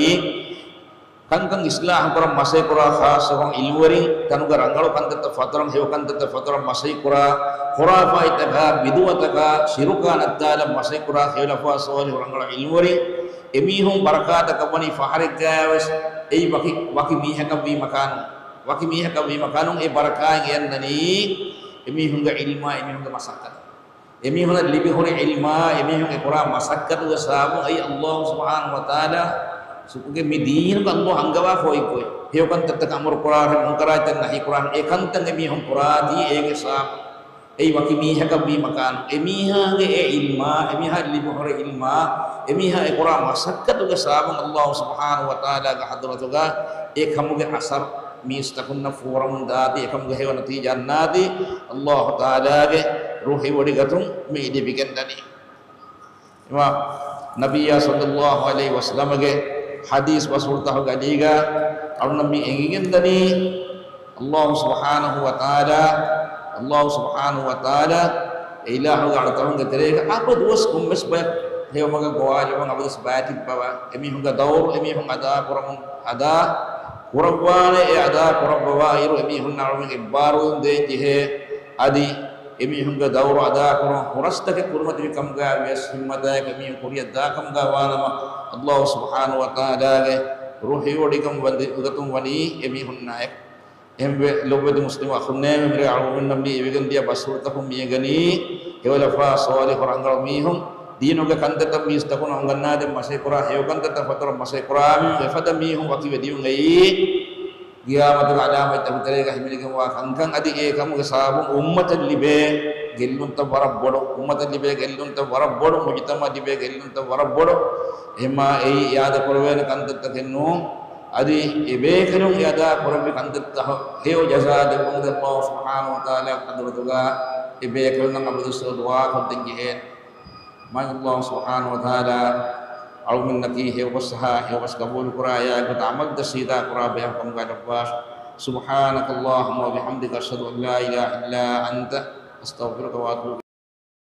ކަންކަން އިޞްލާޙު ކުރަން މަސައްކަތް ކުރާ، ޚާއްޞަކޮށް ޢިލްމުވެރިން ތަނުގަ ރަނގަޅު ކަންތައްތައް ފަތުރަން، ހެޔޮ ކަންތައްތައް ފަތުރަން މަސައްކަތް ކުރާ، ޚުރާފާތްތަކާ، ބިދުޢަތަކާ، ޝިރުކާ ނައްތާލަން މަސައްކަތް ކުރާ، ޚިލާފާ ޞާލިޙު ރަނގަޅު ޢިލްމުވެރިން، އެމީހުން ބަރަކާތަކަށް ވަނީ ފަހަރެއްގައިވެސް އެއީ ވަކި، ވަކި މީހަކަށް ވީ މަކާނު، ވަކި މީހަކަށް ވީ މަކާނު، އެ ބަރަކާތް އެ އަންނަނީ އެމީހުންގެ ޢިލްމާ، އެމީހުންގެ މަސައްކަތަށް. އެމީހުނަށް ލިބި ހުރި ޢިލްމާ، އެމީހުން އެ ކުރާ މަސައްކަތުގެ ސަބަބުން އެއީ ﷲ ސުބްޙާނަހޫ ވަތަޢާލާ ސުކުގެ މި ދީނުގަ ﷲ އަންގަވާފަ އޮތް ގޮތް. ހެޔޮ ކަންތައްތަކަށް އަމުރު ކުރާ، މުންކަރާތްތައް ނަހީ ކުރާ، އެ ކަންތައް އެމީހުން ކުރާތީ އޭގެ ސަބަބުން. އެއީ ވަކި މީހަކަށް ވީ މަކާނު. އެމީހާގެ އެ ޢިލްމާ، އެމީހާ ލިބި ހުރި ޢިލްމާ، އެމީހާ އެ ކުރާ މަސައްކަތުގެ ސަބަބުން ﷲ ސުބްޙާނަހޫ ވަތަޢާލާގެ ޙަޟްރަތުގަ އެ ކަމުގެ އަސަރު މީސްތަކުންނަށް ފޯރަމުން ދާތީ، އެކަމުގެ ހެޔޮ ނަތީޖާ އަންނާތީ، ﷲ ތަޢާލާގެ ރުހިވޮޑިގަތުން މި ލިބިގެންދަނީ. އެމާ ނަބިއްޔާ ޞައްލައްލާހު ޢަލައިހި ވަސައްލަމަގެ ޙަދީޘް ބަސްފުޅުތަކުގެ އަޑީގަ އަޅުންނަށް މި އެނގިގެންދަނީ، ﷲ ސުބްޙާނަހޫ ވަތަޢާލާ، ﷲ ސުބްޙާނަހޫ ވަތަޢާލާ އެ އިލާހުގެ އަޅުތަކުންގެ ތެރޭގަ އަބަދުވެސް ކޮންމެސް ބަޔަކު ހެޔޮމަގަށް ގޮވާލެވުން އަބަދުވެސް ބައިތިއްބަވާ، އެމީހުންގެ ދައުރު އެމީހުން އަދާ ކުރަމުން، އަދާ ކުރައްވާނެ، އެ އަދާ ކުރައްވަވާ އިރު އެމީހުންނަށް އަޅުމެން އެއްބާރުލުން ދޭން ޖެހޭ. އަދި އެމީހުންގެ ދައުރު އަދާކުރުން ހުރަސްތަކެއް ކުރިމަތިވި ކަމުގައި ވިޔަސް ހިއްމަތާއެކު އެމީހުން ކުރިއަށް ދާކަމުގައި ވާނަމަ، ﷲ ސުބްޙާނަހޫ ވަތަޢާލާގެ ރުހިވޮޑިގަން ވަންދެ އުގަތުން ވަނީ އެމީހުންނާއެކު. އެހެންވެ، ލޮބުވެތި މުސްލިމް އަޚުންނޭ މެންބަރު، އަޅުގަނޑުމެންނަށް މި އިވިގެންދިޔަ ބަސްފުޅުތަކުން މިއެނގެނީ، ހެޔޮލަފާ ޞާލިޙު ރަނގަޅު މީހުން، ދީނުގެ ކަންތައްތައް މީސްތަކުން އަންގަންނާދޭން މަސައްކަތް ކުރާ، ހެޔޮ ކަންތައްތައް ފަތުރަށް މަސައްކަތް ކުރާ މީހުން އެފަދަ މީހުން ވަކިވެ ދިޔުން އެއީ، ޤިޔާމަތުގެ ޢަލާމަތްތަކުގެ ތެރޭގަ ހިމެނިގެންވާ ކަންކަން. އަދި އެ ކަމުގެ ސަބަބުން އުއްމަތަށް ލިބޭ ގެއްލުންތައް ވަރަށް ބޮޑު، އުއްމަތަށް ލިބޭ ގެއްލުންތައް ވަރަށް ބޮޑު، މުޖުތަމަޢަށް ލިބޭ ގެއްލުންތައް ވަރަށް ބޮޑު. އެހެންމާ އެއީ އިޢާދަ ކުރެވޭނެ ކަންތައްތަކެއް ނޫން. އަދި އެ ބޭކަލުން އެ އަދާ ކުރެއްވި ކަންތައްތައް ހެޔޮ ޖަޒާ ދެއްވުމުގެ ﷲ ސުބްޙާނަހޫ ވަތަޢާލާގެ ޙަޟްރަތުގަ އެ ބޭކަލުންނަށް އަބަދުވެސް ދުޢާކޮށްދޭން ޖެހޭނެ. މާތް ﷲ ސުބްޙާނަހޫ ވަތަޢާލާ އަޅުމެންނަކީ ހެޔޮކޮށް ސަހާ ހެޔޮކޮށް ޤަބޫލުކުރާ އެއާއެކު ޢަމަލުތައް ސީދާ ކުރާ ބަޔަކު ކަމުގައި ލައްވާށި. سبحانك اللهم وبحمدك، أشهد أن لا إله إلا أنت، أستغفرك وأتوب إليك.